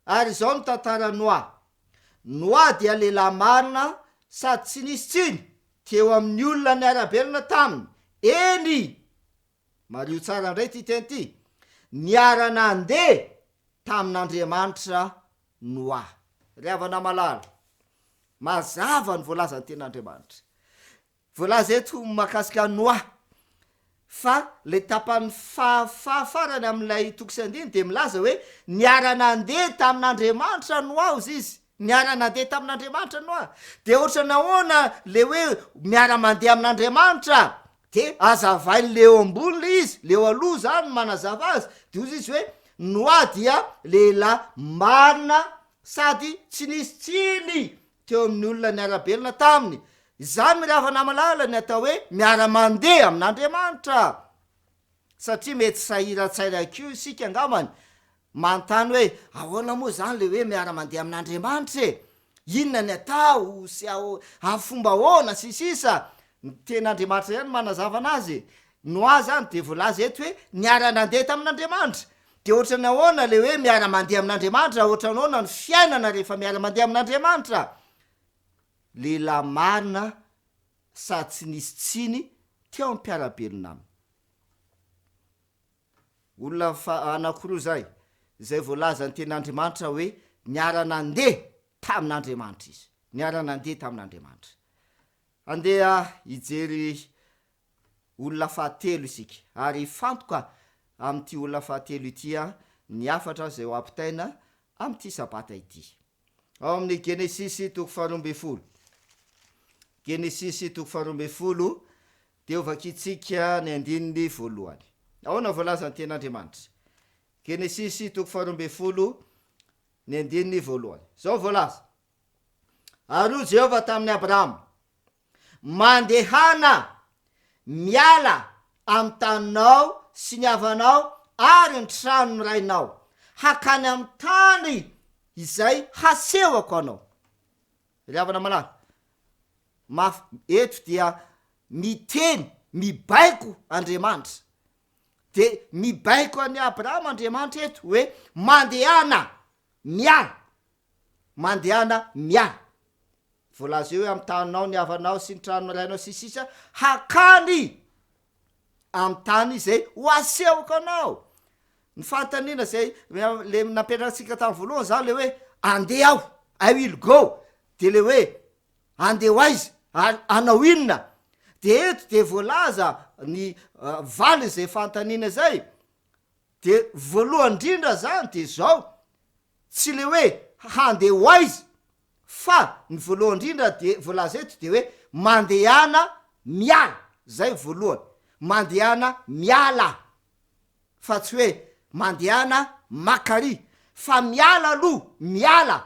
Ary izao no tantaran'i Noa. Noa dia lehilahy marina sady tsy nisy tsiny teo amin'ny olona niara-belona taminy. Eny! Mariho tsara indray ity teny ity, Niara-nandeha tamin'Andriamanitra Noa. Ry havana malala, mazava ny voalazan'ny Tenin'Andriamanitra. Voalaza eto mahakasika an'i Noa, fa ilay tapany fahafarany amin'ilay toko sy andininy dia milaza hoe niara-nandeha tamin'Andriamanitra Noa hozy izy. Niara-nandeha tamin'Andriamanitra Noa. Dia ohatran'ny ahoana ilay hoe miara-mandeha amin'Andriamanitra? Dia azavain'i le eo ambony le izy, le eo aloha zany no manazava azy, de hozy izy hoe, Noa dia lehilahy marina sady tsy nisy tsiny teo amin'ny olona niara-belona taminy. Izany ry havana malala ny atao hoe miara-mandeha amin'Andriamanitra. Satria mety sahiran-tsaina koa isika angambany Manontany hoe, Ahoana moa izany ilay hoe miara-mandeha amin'Andriamanitra e? Inona ny atao sy amin'ny fomba ahoana sy ny sisa Ny tenin'Andriamanitra ihany no manazava anazy e. Noa izany dia voalaza eto hoe niara-nandeha tamin'Andriamanitra. Dia ohatran'ny ahoana ilay hoe miara-mandeha amin'Andriamanitra? Ohatran'ny ahoana ny fiainana rehefa miara-mandeha amin'Andriamanitra? Lehilahy marina sady tsy nisy tsiny teo amin'ny mpiara-belona aminy. Olona fa anankiroa izay, izay voalazan'ny Tenin'Andriamanitra hoe niara-nandeha tamin'Andriamanitra izy. Niara-nandeha tamin'Andriamanitra. Andeha hijery olona fahatelo isika, ary hifantoka amin'ity olona fahatelo ity ny hafatra izay ho ampitaina amin'ity Sabata ity. Ao amin'ny Genesisy toko faharoa ambin'ny folo. Genesisy toko faharoa ambin'ny folo dia hovakintsika ny andininy voalohany. Ahoana voalazan'ny Tenin'Andriamanitra? Genesisy toko faharoa ambin'ny folo ny andininy voalohany. Izao voalaza, Ary hoy Jehovah tamin'i Abrahama, Mandehana miala amin'ny taninao sy ny havanao ary ny tranon'ny rainao, hakany amin'ny tany izay hasehoko anao. Ry havana malala, maf, eto dia miteny, mibaiko Andriamanitra. Dia mibaiko an'i Abrahama Andriamanitra eto hoe, Mandehana miala, mandehana miala. Voalaza eo hoe amin'ny taninao, ny havanao sy ny tranon'ny rainao sy ny sisa, hakany amin'ny tany izay ho asehoko anao. Ny fanontaniana izay le napetrahantsika tamin'ny voalohany zany le hoe andeha aho, I will go, de le hoe andeha ho aiza ary hanao inona? De eto de voalaza ny valin'izay fanontaniana izay, de voalohany indrindra zany de zao, tsy le hoe handeha ho aiza fa ny voalohany indrindra de voalaza eto de hoe mandehana miala, zay voalohany, mandehana miala. fa tsy hoe mandehana maka ary fa miala aloha, miala,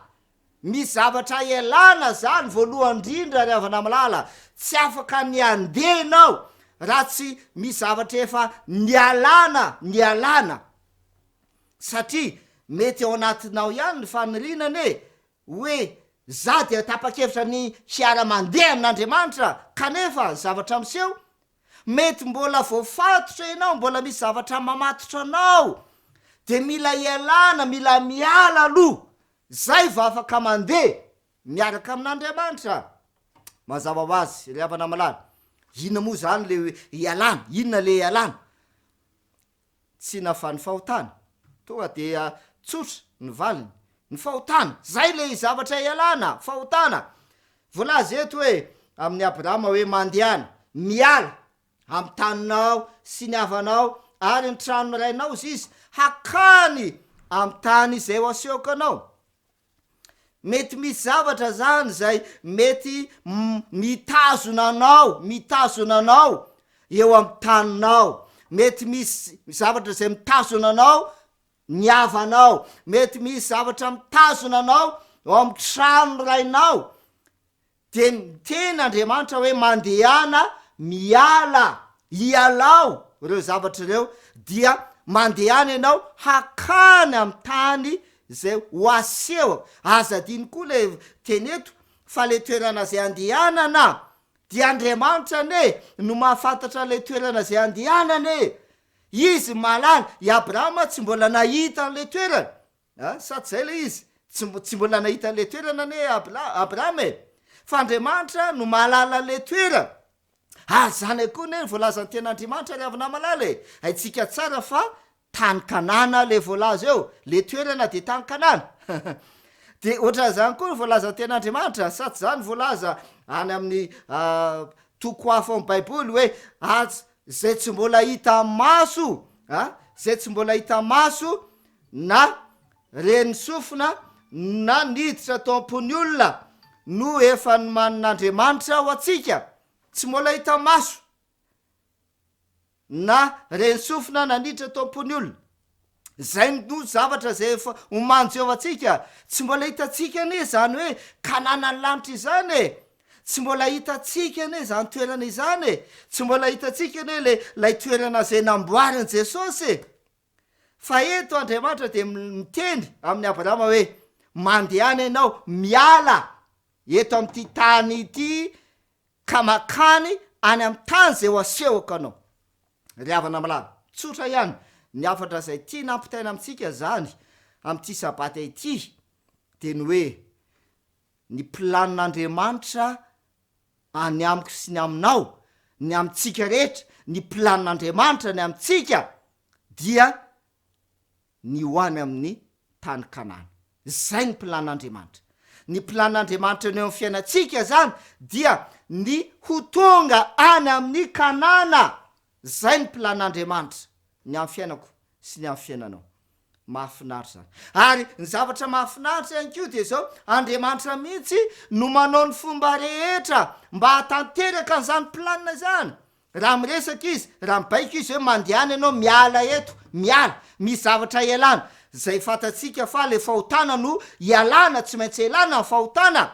misy zavatra ialana zany voalohany indrindra ry havana malala, tsy afaka ny handeha enao raha tsy misy zavatra efa nialana, nialana, satria mety ao anatinao ihany ny faniriana anie hoe za dia tapa-kevitra ny hiara-mandeha amin'Andriamanitra kanefa ny zavatra miseho Mety mbola voafatotra ianao, mbola misy zavatra mamatotra anao, dia mila ialana, mila miala aloha, zay vao afaka mandeha miaraka amin'Andriamanitra. Mazava ho azy ry havana malala, inona moa zany le ialana, inona le ialana? Tsy nafa ny fahotana. Tonga dia tsotra ny valiny. Ny fahotana. Zay le zavatra ialana, fahotana. Voalaza eto hoe amin'i Abrahama hoe mandehana, miala amin'ny taninao sy ny havanao ary ny tranon'ny rainao izy izy, hakany amin'ny tany izay ho asehoko anao. Mety misy zavatra zany zay mety mitazona anao, mitazona anao eo am taninao, mety misy zavatra zay mitazona anao ny havanao, mety misy zavatra mitazona anao ao am trano rainao, Dia niteny Andriamanitra hoe, Mandehana miala, ialao ireo zavatra ireo, dia mandehana ianao hakany amin'ny tany izay ho asehoko. Aza adino koa ilay teny eto, fa le toerana izay andehanana dia Andriamanitra anie no mahafantatra an'ilay toerana izay andehanana e! Izy mahalala, i Abrahama tsy mbola nahita an'ilay toerana, a, sa tsy izay ilay izy? Tsy, tsy mbola nahita an'ilay toerana anie Abla, Abrahama e! Fa Andriamanitra no mahalala an'ilay toerana. Ary izany ihany koa anie no voalazan'ny Tenin'Andriamanitra ry havana malala e! Haintsika tsara fa Tany Kanana le voalaza eo, le toerana dia tany Kanana. Dia ohatran'izany koa ny voalazan'ny Tenin'Andriamanitra, sa tsy izany voalaza any amin'ny toko hafa ao amin'ny Baiboly hoe aza izay tsy mbola hita maso, a, izay tsy mbola hita maso na ren'ny sofina na niditra tao am-pon'ny olona no efa nomanin'Andriamanitra ho antsika, tsy mbola hita maso. na ren-tsofina naniditra tao am-pon'ny olona. Izay no zavatra izay efa omanin'i Jehovah antsika. Tsy mbola hitantsika anie izany hoe Kananan'ny lanitra izany e! Tsy mbola hitantsika anie izany toerana izany e! Tsy mbola hitantsika anie ilay ilay toerana izay namboarin'i Jesosy e! Fa eto Andriamanitra dia miteny amin'i Abrahama hoe, Mandehana ianao, miala eto amin'ity tany ity ka makany any amin'ny tany izay ho asehoko anao. Ry havana malala, tsotra ihany ny hafatra izay tiana hampitaina amintsika izany amin'ity Sabata ity dia ny hoe ny planin'Andriamanitra any amiko sy ny aminao, ny amintsika rehetra, ny planin'Andriamanitra ny amintsika dia ny ho any amin'ny tany Kanana. Izay ny plan'Andriamanitra. Ny plan'Andriamanitra ny eo amin'ny fiainantsika izany dia ny ho tonga any amin'ny Kanana. Izay ny plan'Andriamanitra ny amin'ny fiainako sy ny amin'ny fiainanao. Mahafinaritra izany. Ary ny zavatra mahafinaritra ihany koa dia izao, Andriamanitra mihitsy no manao ny fomba rehetra mba hahatanteraka an'izany planina izany. Raha miresaka izy, raha mibaiko izy hoe mandehana ianao miala eto, miala, misy zavatra ialana, izay fantatsika fa le fahotana no ialana, tsy maintsy ialana ny fahotana,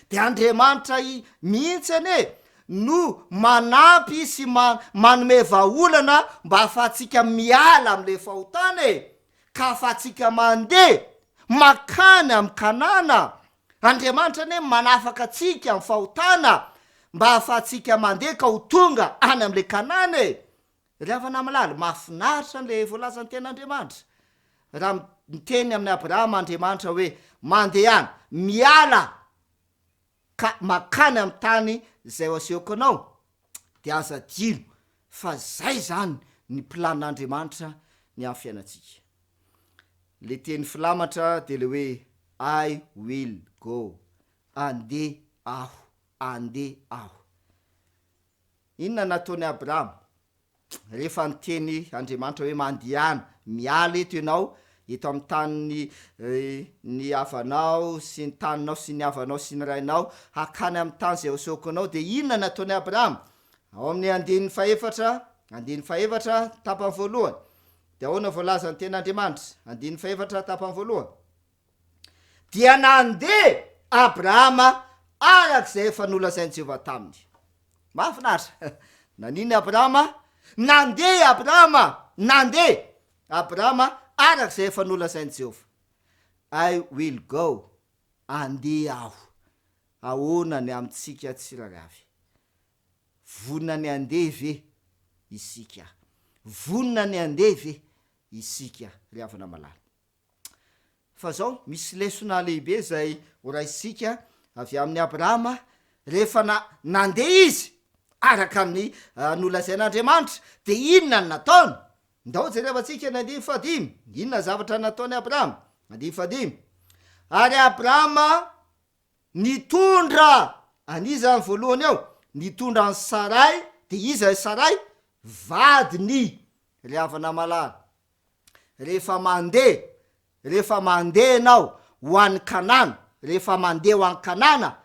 de Andriamanitra mihitsy anie no manampy sy manome vahaolana mba ahafahantsika miala amle fahotana e, ka ahafahantsika mandeha makany am Kanana, Andriamanitra anie manafaka antsika amin'ny fahotana mba hahafahantsika mandeha ka ho tonga any amin'ilay Kanana e! Ry havana malala, mahafinaritra an'ilay voalazan'ny Tenin'Andriamanitra. Raha miteny amin'i Abrahama Andriamanitra hoe, Mandehana, miala ka mankany amin'ny tany izay ho asehoko anao, dia aza adino fa izay izany ny planin'Andriamanitra ny amin'ny fiainantsika. Le teny filamatra dia le hoe I will go, andeha aho, andeha aho. Inona nataon'i Abrahama rehefa niteny Andriamanitra hoe mandehana, miala eto ianao, eto amin'ny tanin'ny ny havanao sy ny taninao sy ny havanao sy ny rainao, hakany amin'ny tany izay hosehoko anao, dia inona nataon'i Abrahama? Ao amin'ny andininy fahefatra, andininy fahefatra, tapany voalohany. Dia ahoana voalazan'ny tenin'Andriamanitra? Andininy fahefatra tapany voalohany. Dia nandeha Abrahama araka izay efa nolazain'i Jehovah taminy. Mahafinaritra! Naninona i Abrahama? Nandeha i Abrahama! Nandeha Abrahama araka izay efa nolazain'i Jehovah. I will go. Andeha aho. Ahoana ny amintsika tsirairay avy? Vonona ny handeha ve isika? Vonona ny handeha ve isika ry havana malala? Fa zao, misy lesona lehibe izay ho raisintsika avy amin'i Abrahama rehefa na nandeha izy araka ny nolazain'Andriamanitra, dia inona no nataony? Ndao jerevantsika ny andininy fahadimy. Inona ny zavatra nataon'i Abrahama? Andininy fahadimy. Ary Abrahama Nitondra an'iza ny voalohany eo? Nitondra an'i Saray, dia iza i Saray? Vadiny, ry havana malala. Rehefa mandeha, rehefa mandeha ianao ho any Kanana, rehefa mandeha ho any Kanana,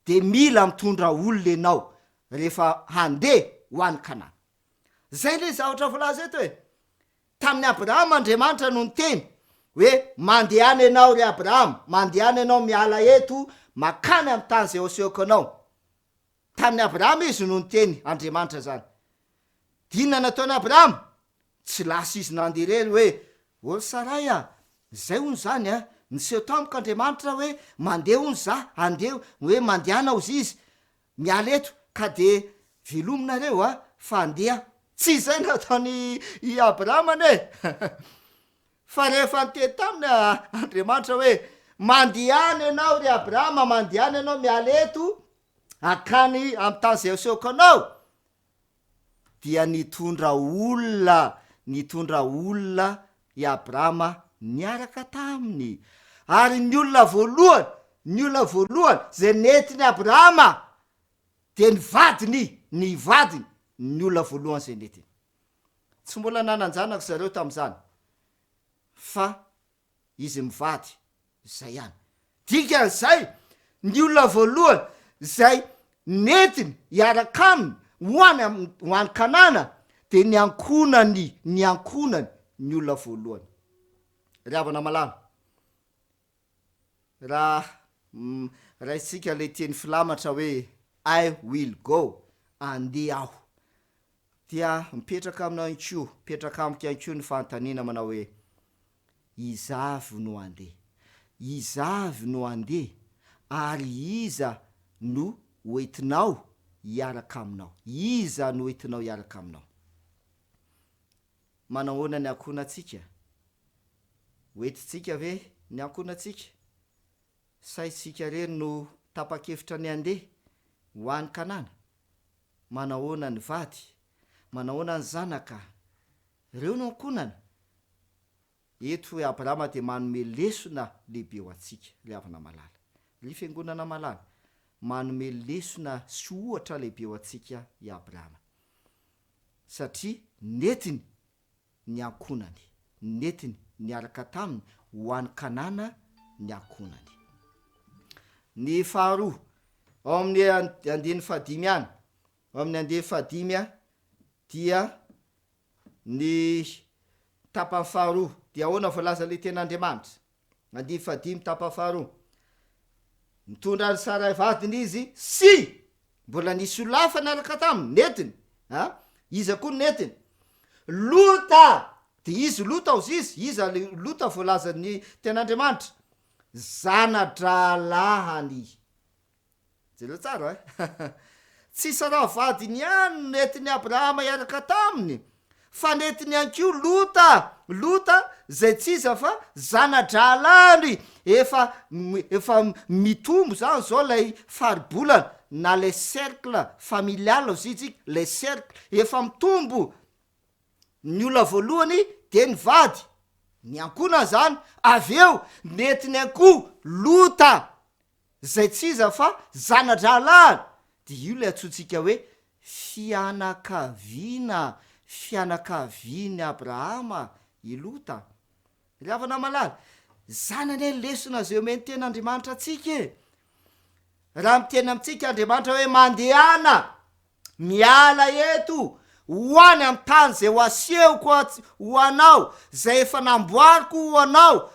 dia mila mitondra olona ianao rehefa handeha ho any Kanana. Zay ilay zavatra voalaza eto e. Tamin'i Abrahama Andriamanitra no niteny hoe, Mandehana ianao, ry Abrahama, mandehana ianao miala eto, mankany amin'ny tany izay hosehoko anao. Tamin'i Abrahama izy no niteny, Andriamanitra izany. Dia inona nataon'i Abrahama? Tsy lasa izy nandeha irery hoe, Ô ry Saray a, izay hono izany a! Niseho tamiko Andriamanitra hoe mandeha hono za, andeha, hoe mandehana hozy izy, miala eto ka de velomy nareo a, fa andeha aho. Tsy izay no nataon'i i Abrahama anie! Fa rehefa niteny taminy Andriamanitra hoe, Mandehana ianao ry Abrahama, mandehana ianao miala eto, hankany amin'ny tany izay asehoko anao, dia nitondra olona, nitondra olona i Abrahama niaraka taminy. Ary ny olona voalohany, ny olona voalohany izay nentin'i Abrahama dia ny vadiny, ny vadiny, ny olona voalohany izay nentiny. Tsy mbola nanan-janaka zareo tamin'izany, fa izy mivady izay ihany. Dikan'izay, ny olona voalohany izay nentiny hiaraka aminy ho any am- ho any Kanana dia ny ankohonany, ny ankohonany ny olona voalohany. Ry havana malala, raha raisintsika ilay teny filamatra hoe I will go, andeha aho, Dia mipetraka aminao ihany koa, mipetraka amiko ihany koa ny fanontaniana manao hoe, Iza avy no handeha? Iza avy no handeha ary iza no hoentinao hiaraka aminao? Iza no hoentinao hiaraka aminao? Manahoana ny ankohonantsika? Hoentintsika ve ny ankohonantsika? Sa isika irery no tapa-kevitra ny handeha ho any Kanana? Manahoana ny vady? Manahoana ny zanaka? Ireo no ankohonana? Eto i Abrahama dia manome lesona lehibe ho antsika, ry havana malala. Ry fiangonana malala, manome lesona sy ohatra lehibe ho antsika i Abrahama. Satria nentiny ny ankohonany. Nentiny niaraka taminy ho any Kanana ny ankohonany. Ny faharoa, ao amin'ny andininy fahadimy ihany, ao amin'ny andininy fahadimy dia ny tapany faharoa, dia ahoana voalazan'ilay tenin'Andriamanitra? Andininy fahadimy tapany faharoa. Nitondra an'i Saray vadiny izy sy mbola nisy olona hafa niaraka taminy, nentiny. A, iza koa no nentiny? Lota! Dia izy Lota hozy izy, iza ilay Lota voalazan'ny tenin'Andriamanitra? Zana-drahalahiny. Jereo tsara eh. Tsy Saraha vadiny ihany no nentin'i Abrahama hiaraka taminy, fa nentiny ihany koa Lota, Lota izay tsy iza fa zana-drahalahiny. Efa, efa mitombo izany izao ilay faribolana, na ilay cercle familial hozy isika, ilay cercle, efa mitombo. Ny olona voalohany dia ny vady, ny ankohonany izany, avy eo nentiny ihany koa Lota. Izay tsy iza fa zana-drahalahiny, dia io ilay antsointsika hoe fianakaviana, fianakavian'i Abrahama i Lota. Ry havana malala, izany anie ny lesona izay omen'ny Tenin'Andriamanitra antsika e! Raha miteny amintsika Andriamanitra hoe mandehana miala eto ho any amin'ny tany izay ho asehoko ho anao, izay efa namboariko ho anao,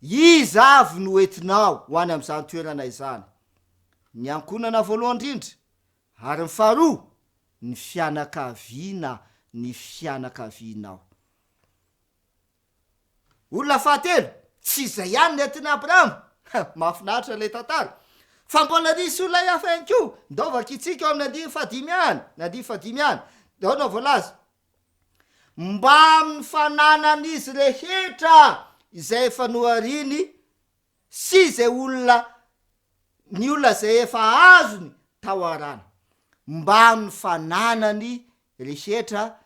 Iza avy no entinao ho any amin'izany toerana izany? Ny ankohonana voalohany indrindra, ary ny faharoa, ny fianakaviana, ny fianakavianao. Olona fahatelo, tsy izay ihany nentin'i Abrahama. Mahafinaritra ilay tantara. Fa mbola nisy olona hafa ihany koa. Ndao vakintsika ao amin'ny andininy fahadimy ihany, ny andininy fahadimy ihany. Ndao no voalaza. Mbamin'ny fananan'izy rehetra izay efa nohariany sy izay olona, ny olona izay efa azony tao Harana, mbamin'ny fananany rehetra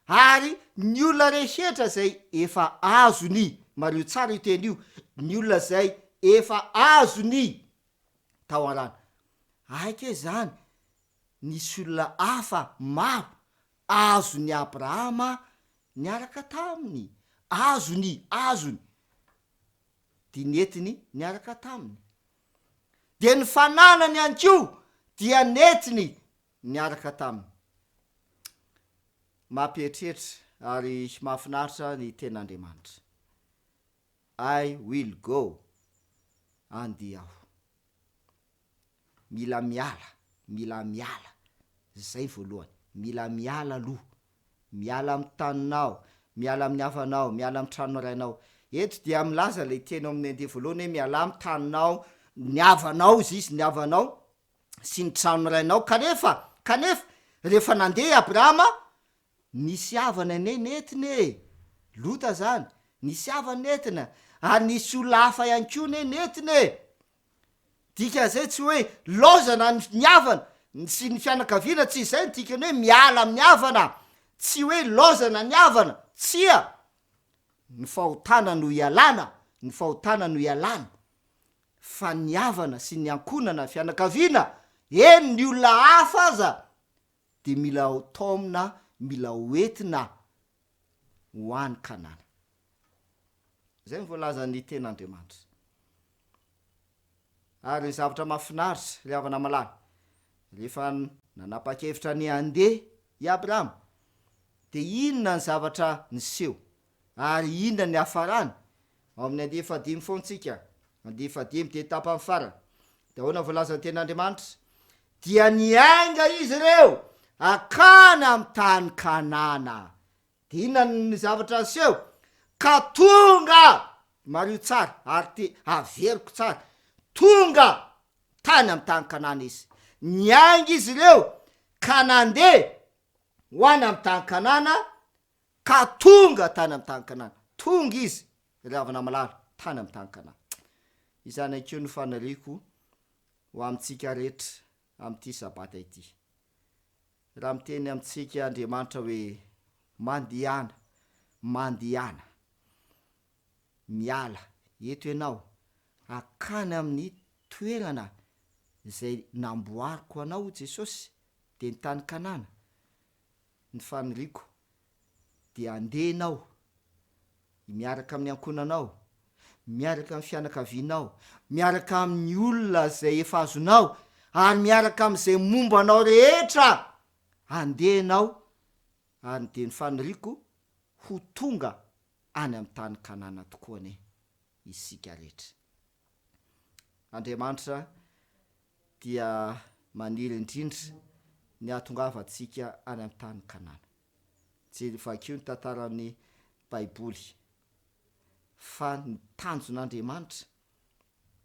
ary ny olona rehetra izay efa azony, mariho tsara io teny io, ny olona izay efa azony tao Harana. Aika izany, nisy olona hafa maro Azon'i Abrahama niaraka taminy, azony, azony, dia nentiny niaraka taminy. Dia ny fananany ihany koa dia nentiny niaraka taminy. Mampieritreritra ary mahafinaritra ny Tenin'Andriamanitra. I will go, andeha aho. Mila miala, mila miala, zay voalohany, mila miala aloha, miala amin'ny taninao, miala amin'ny havanao, miala amin'ny tranon'ny rainao, Eto dia milaza ilay teny ao amin'ny andiany voalohany hoe mialà amin'ny taninao, ny havanao izy izy, ny havanao sy ny tranon'ny rainao. Kanefa, kanefa, rehefa nandeha i Abrahama, nisy havana anie nentiny e! Lota zany, nisy havana nentina, ary nisy olona hafa ihany koa anie nentiny e! Dikan'izay tsy hoe laozana ny havana sy ny fianakaviana, tsy izay ny dikany hoe miala amin'ny havana, tsy hoe laozana ny havana, tsia! Ny fahotana no ialana, ny fahotana no ialana, fa ny havana sy ny ankohonana, fianakaviana, eny ny olona hafa aza dia mila ho taomina, mila ho entina ho any Kanana. Izay no voalazan'ny Tenin'Andriamanitra. Ary ny zavatra mahafinaritra, ry havana malala, rehefa nanapa-kevitra ny handeha i Abrahama, dia inona ny zavatra niseho? Ary inona ny niafarany? Ao amin'ny andiany fahadimy foana isika, andiany fahadimy dia tapany farany. Dia ahoana ny voalazan'ny Tenin'Andriamanitra? Dia niainga izy ireo hakany amin'ny tany Kanana. Dia inona ny zavatra niseho? Ka tonga, mariho tsara, ary te averiko tsara, tonga tany amin'ny tany Kanana izy. Niainga izy ireo ka nandeha ho any amin'ny tany Kanana, ka tonga tany amin'ny tany Kanana. Tonga izy, ry havana malala, tany amin'ny tany Kanana. Izany ihany koa no faniriako ho amintsika rehetra amin'ity Sabata ity. Raha miteny amintsika Andriamanitra hoe, Mandehana, mandehana, miala eto ianao, hakany amin'ny toerana izay namboariko anao, hoy Jesosy, dia ny tany Kanana, ny faniriako dia handeha ianao miaraka amin'ny ankohonanao, miaraka amin'ny fianakavianao, miaraka amin'ny olona izay efa azonao ary miaraka amin'izay momba anao rehetra, handeha ianao ary dia ny faniriako ho tonga any amin'ny tany Kanana tokoa anie isika rehetra. Andriamanitra dia maniry indrindra ny hahatongavantsika any amin'ny tany Kanana. Jery vakio ny tantaran'ny Baiboly fa ny tanjon'Andriamanitra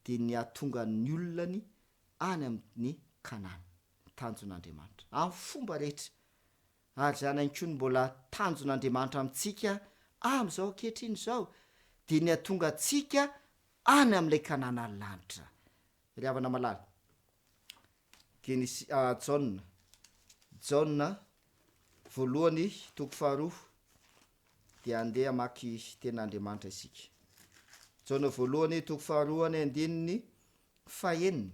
dia ny hahatonga ny olonany any amin'ny Kanana. Ny tanjon'Andriamanitra. Amin'ny fomba rehetra. Ary izany ihany koa no mbola tanjon'Andriamanitra amintsika amin'izao ankehitriny izao, dia ny hahatonga antsika any amin'ilay Kanana lanitra. Ry havana malala, Genesy, Jaona, Jaona voalohany toko faharoa dia andeha hamaky tenin'Andriamanitra isika. Jaona voalohany toko faharoa ny andininy fahenina.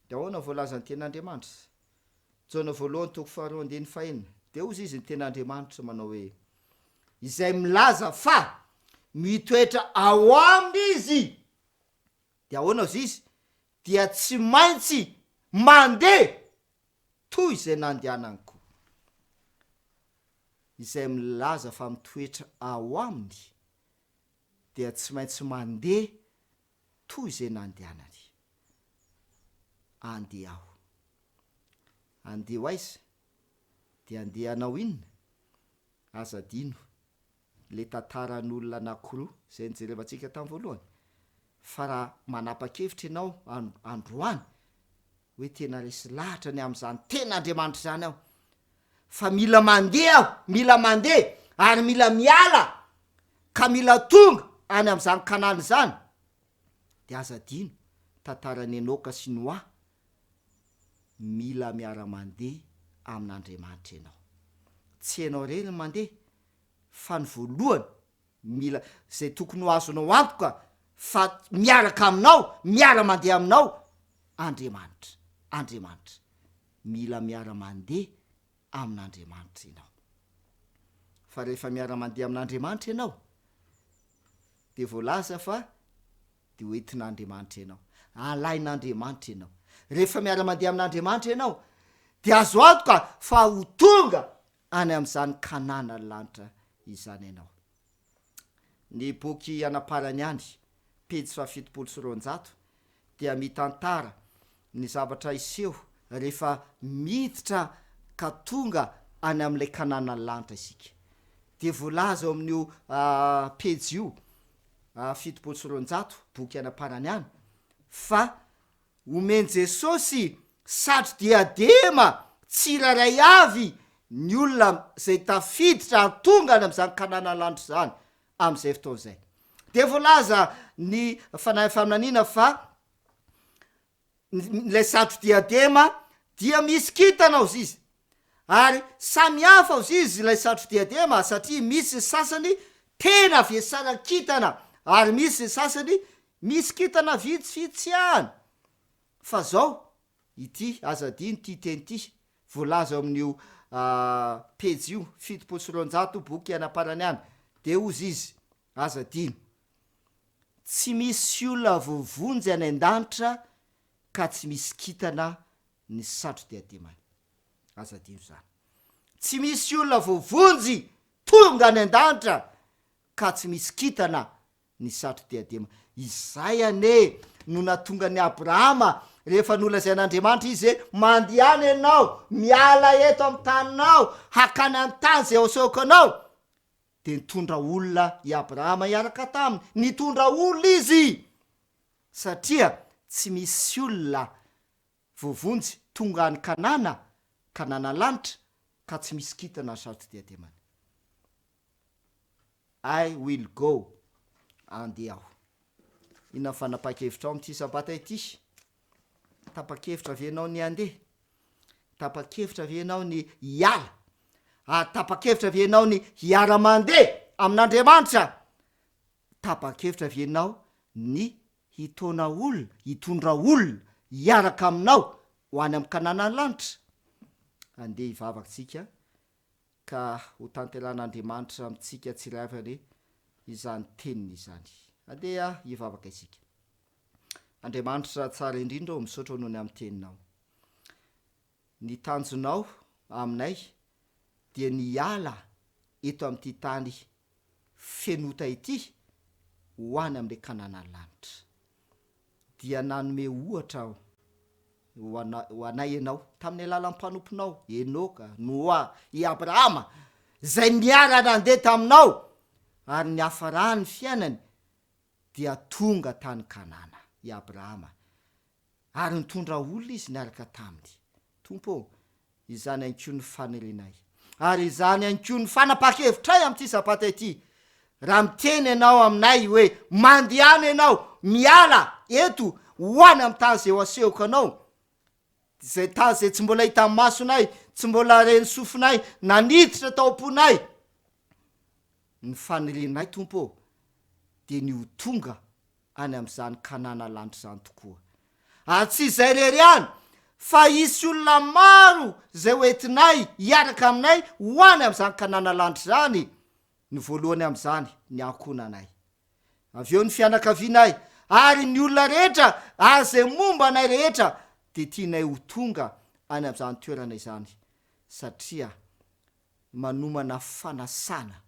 Dia ahoana voalazan'ny tenin'Andriamanitra? Jaona voalohany toko faharoa andininy fahenina. Dia hozy izy ny tenin'Andriamanitra manao hoe, Izay milaza fa mitoetra ao aminy izy Dia ahoana ozy izy? Dia tsy maintsy mandeha toy izay nandehanany koa. Izay milaza fa mitoetra ao aminy dia tsy maintsy mandeha toy izay nandehanany. Andeha aho. Andeha ho aiza? Dia andeha hanao inona? Aza adino le tantaran'olona anakiroa izay nijerevantsika tamin'ny voalohany fa raha manapa-kevitra ianao androany hoe tena resy lahatra ny amin'izany tena Andriamanitra izany aho fa mila mandeha aho, mila mandeha ary mila miala ka mila tonga any amin'izany Kanana izany dia aza adino tantaran'i Enoka sy Noa mila miara-mandeha amin'Andriamanitra ianao. Tsy ianao irery no mandeha fa ny voalohany mila izay tokony ho azonao antoka fa miaraka aminao, miara-mandeha aminao Andriamanitra, Andriamanitra. Mila miara-mandeha amin'Andriamanitra ianao. Fa rehefa miara-mandeha amin'Andriamanitra ianao dia voalaza fa dia ho entin'Andriamanitra ianao. Alain'Andriamanitra ianao. Rehefa miara-mandeha amin'Andriamanitra ianao dia azo antoka fa ho tonga any amin'izany Kanana lanitra izany ianao. Ny boky Anaparany ihany, pejy faha-270, dia mitantara ny zavatra hiseho rehefa miditra ka tonga any amin'ilay Kanana lanitra isika. Dia voalaza ao amin'io pejy io. 270, boky any am-parany any, fa omen'i Jesosy satro-diadema tsirairay avy ny olona izay tafiditra ary tonga any amin'izany Kanana lanitra izany amin'izay fotoana izay. Dia voalaza ny fanahy faminaniana fa ilay satro-diadema dia misy kintana ozy izy, ary samy hafa ozy izy ilay satro-diadema satria misy ny sasany tena vesaran-kintana ary misy ny sasany misy kintana vitsivitsy ihany. Fa zao, ity, aza adino ity teny ity, voalaza ao amin'io pejy io, 270 boky any am-parany any, dia ozy izy, aza adino, Tsy misy olona voavonjy any an-danitra ka tsy misy kintana ny satro-diademany. Aza adino izany. Tsy misy olona voavonjy tonga any an-danitra ka tsy misy kintana ny satro-diadema. Izay anie no nahatonga an'i Abrahama rehefa nolazain'Andriamanitra izy hoe, Mandehana ianao, miala eto amin'ny taninao, hakany an-tany izay asehoko anao. Dia nitondra olona i Abrahama hiaraka taminy. Nitondra olona izy! Satria tsy misy olona voavonjy tonga any Kanana, Kanana lanitra, ka tsy misy kintana saro-diademany. I will go. Andeha aho. Inona ny fanapahan-kevitrao amin'ity Sabata ity? Tapa-kevitra ve ianao ny handeha? Tapa-kevitra ve ianao ny hiala? Ary tapa-kevitra ve ianao ny hiara-mandeha amin'Andriamanitra? Tapa-kevitra ve ianao ny hitaona olona, hitondra olona hiaraka aminao ho any amin'ny Kananan'ny lanitra? Andeha hivavaka isika ka ho tanterahan'Andriamanitra amintsika tsirairay anie izany teniny izany. Andeha hivavaka isika. Andriamanitra tsara indrindra ô, misaotra noho ny amin'ny teninao. Ny tanjonao aminay dia ny hiala eto amin'ity tany feno ota ity ho any amin'ilay Kanana lanitra. Dia nanome ohatra ho ho anay Ianao tamin'ny alalan'ny mpanomponao, Enoka, Noa, i Abrahama, izay niara-nandeha taminao, ary niafarany ny fiainany dia tonga tany Kanana i Abrahama, ary nitondra olona izy niaraka taminy. Tompo ô, izany ihany koa ny fanirianay, ary izany ihany koa ny fanapahan-kevitray amin'ity Sabata ity, raha miteny Ianao aminay hoe, Mandehana ianao, miala eto ho any amin'ny tany izay ho asehoko anao, izay tany izay tsy mbola hitan'ny masonay, tsy mbola ren'ny sofinay, na niditra tao am-ponay, Ny fanirianay, Tompo ô, dia ny ho tonga any amin'izany Kanana lanitra izany tokoa. Ary tsy izay irery ihany, fa hisy olona maro izay ho entinay hiaraka aminay ho any amin'izany Kanana lanitra izany, ny voalohany amin'izany, ny ankohonanay. Avy eo ny fianakavianay, ary ny olona rehetra, ary izay momba anay rehetra, dia tianay ho tonga any amin'izany toerana izany, satria manomana fanasana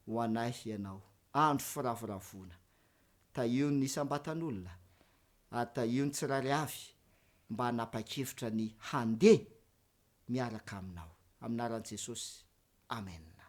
ho anay Ianao, andro firavoravoana. Tahio ny isam-batan'olona, ary tahio ny tsirairay avy mba hanapa-kevitra ny handeha miaraka Aminao. Amin'ny anaran'i Jesosy, amena.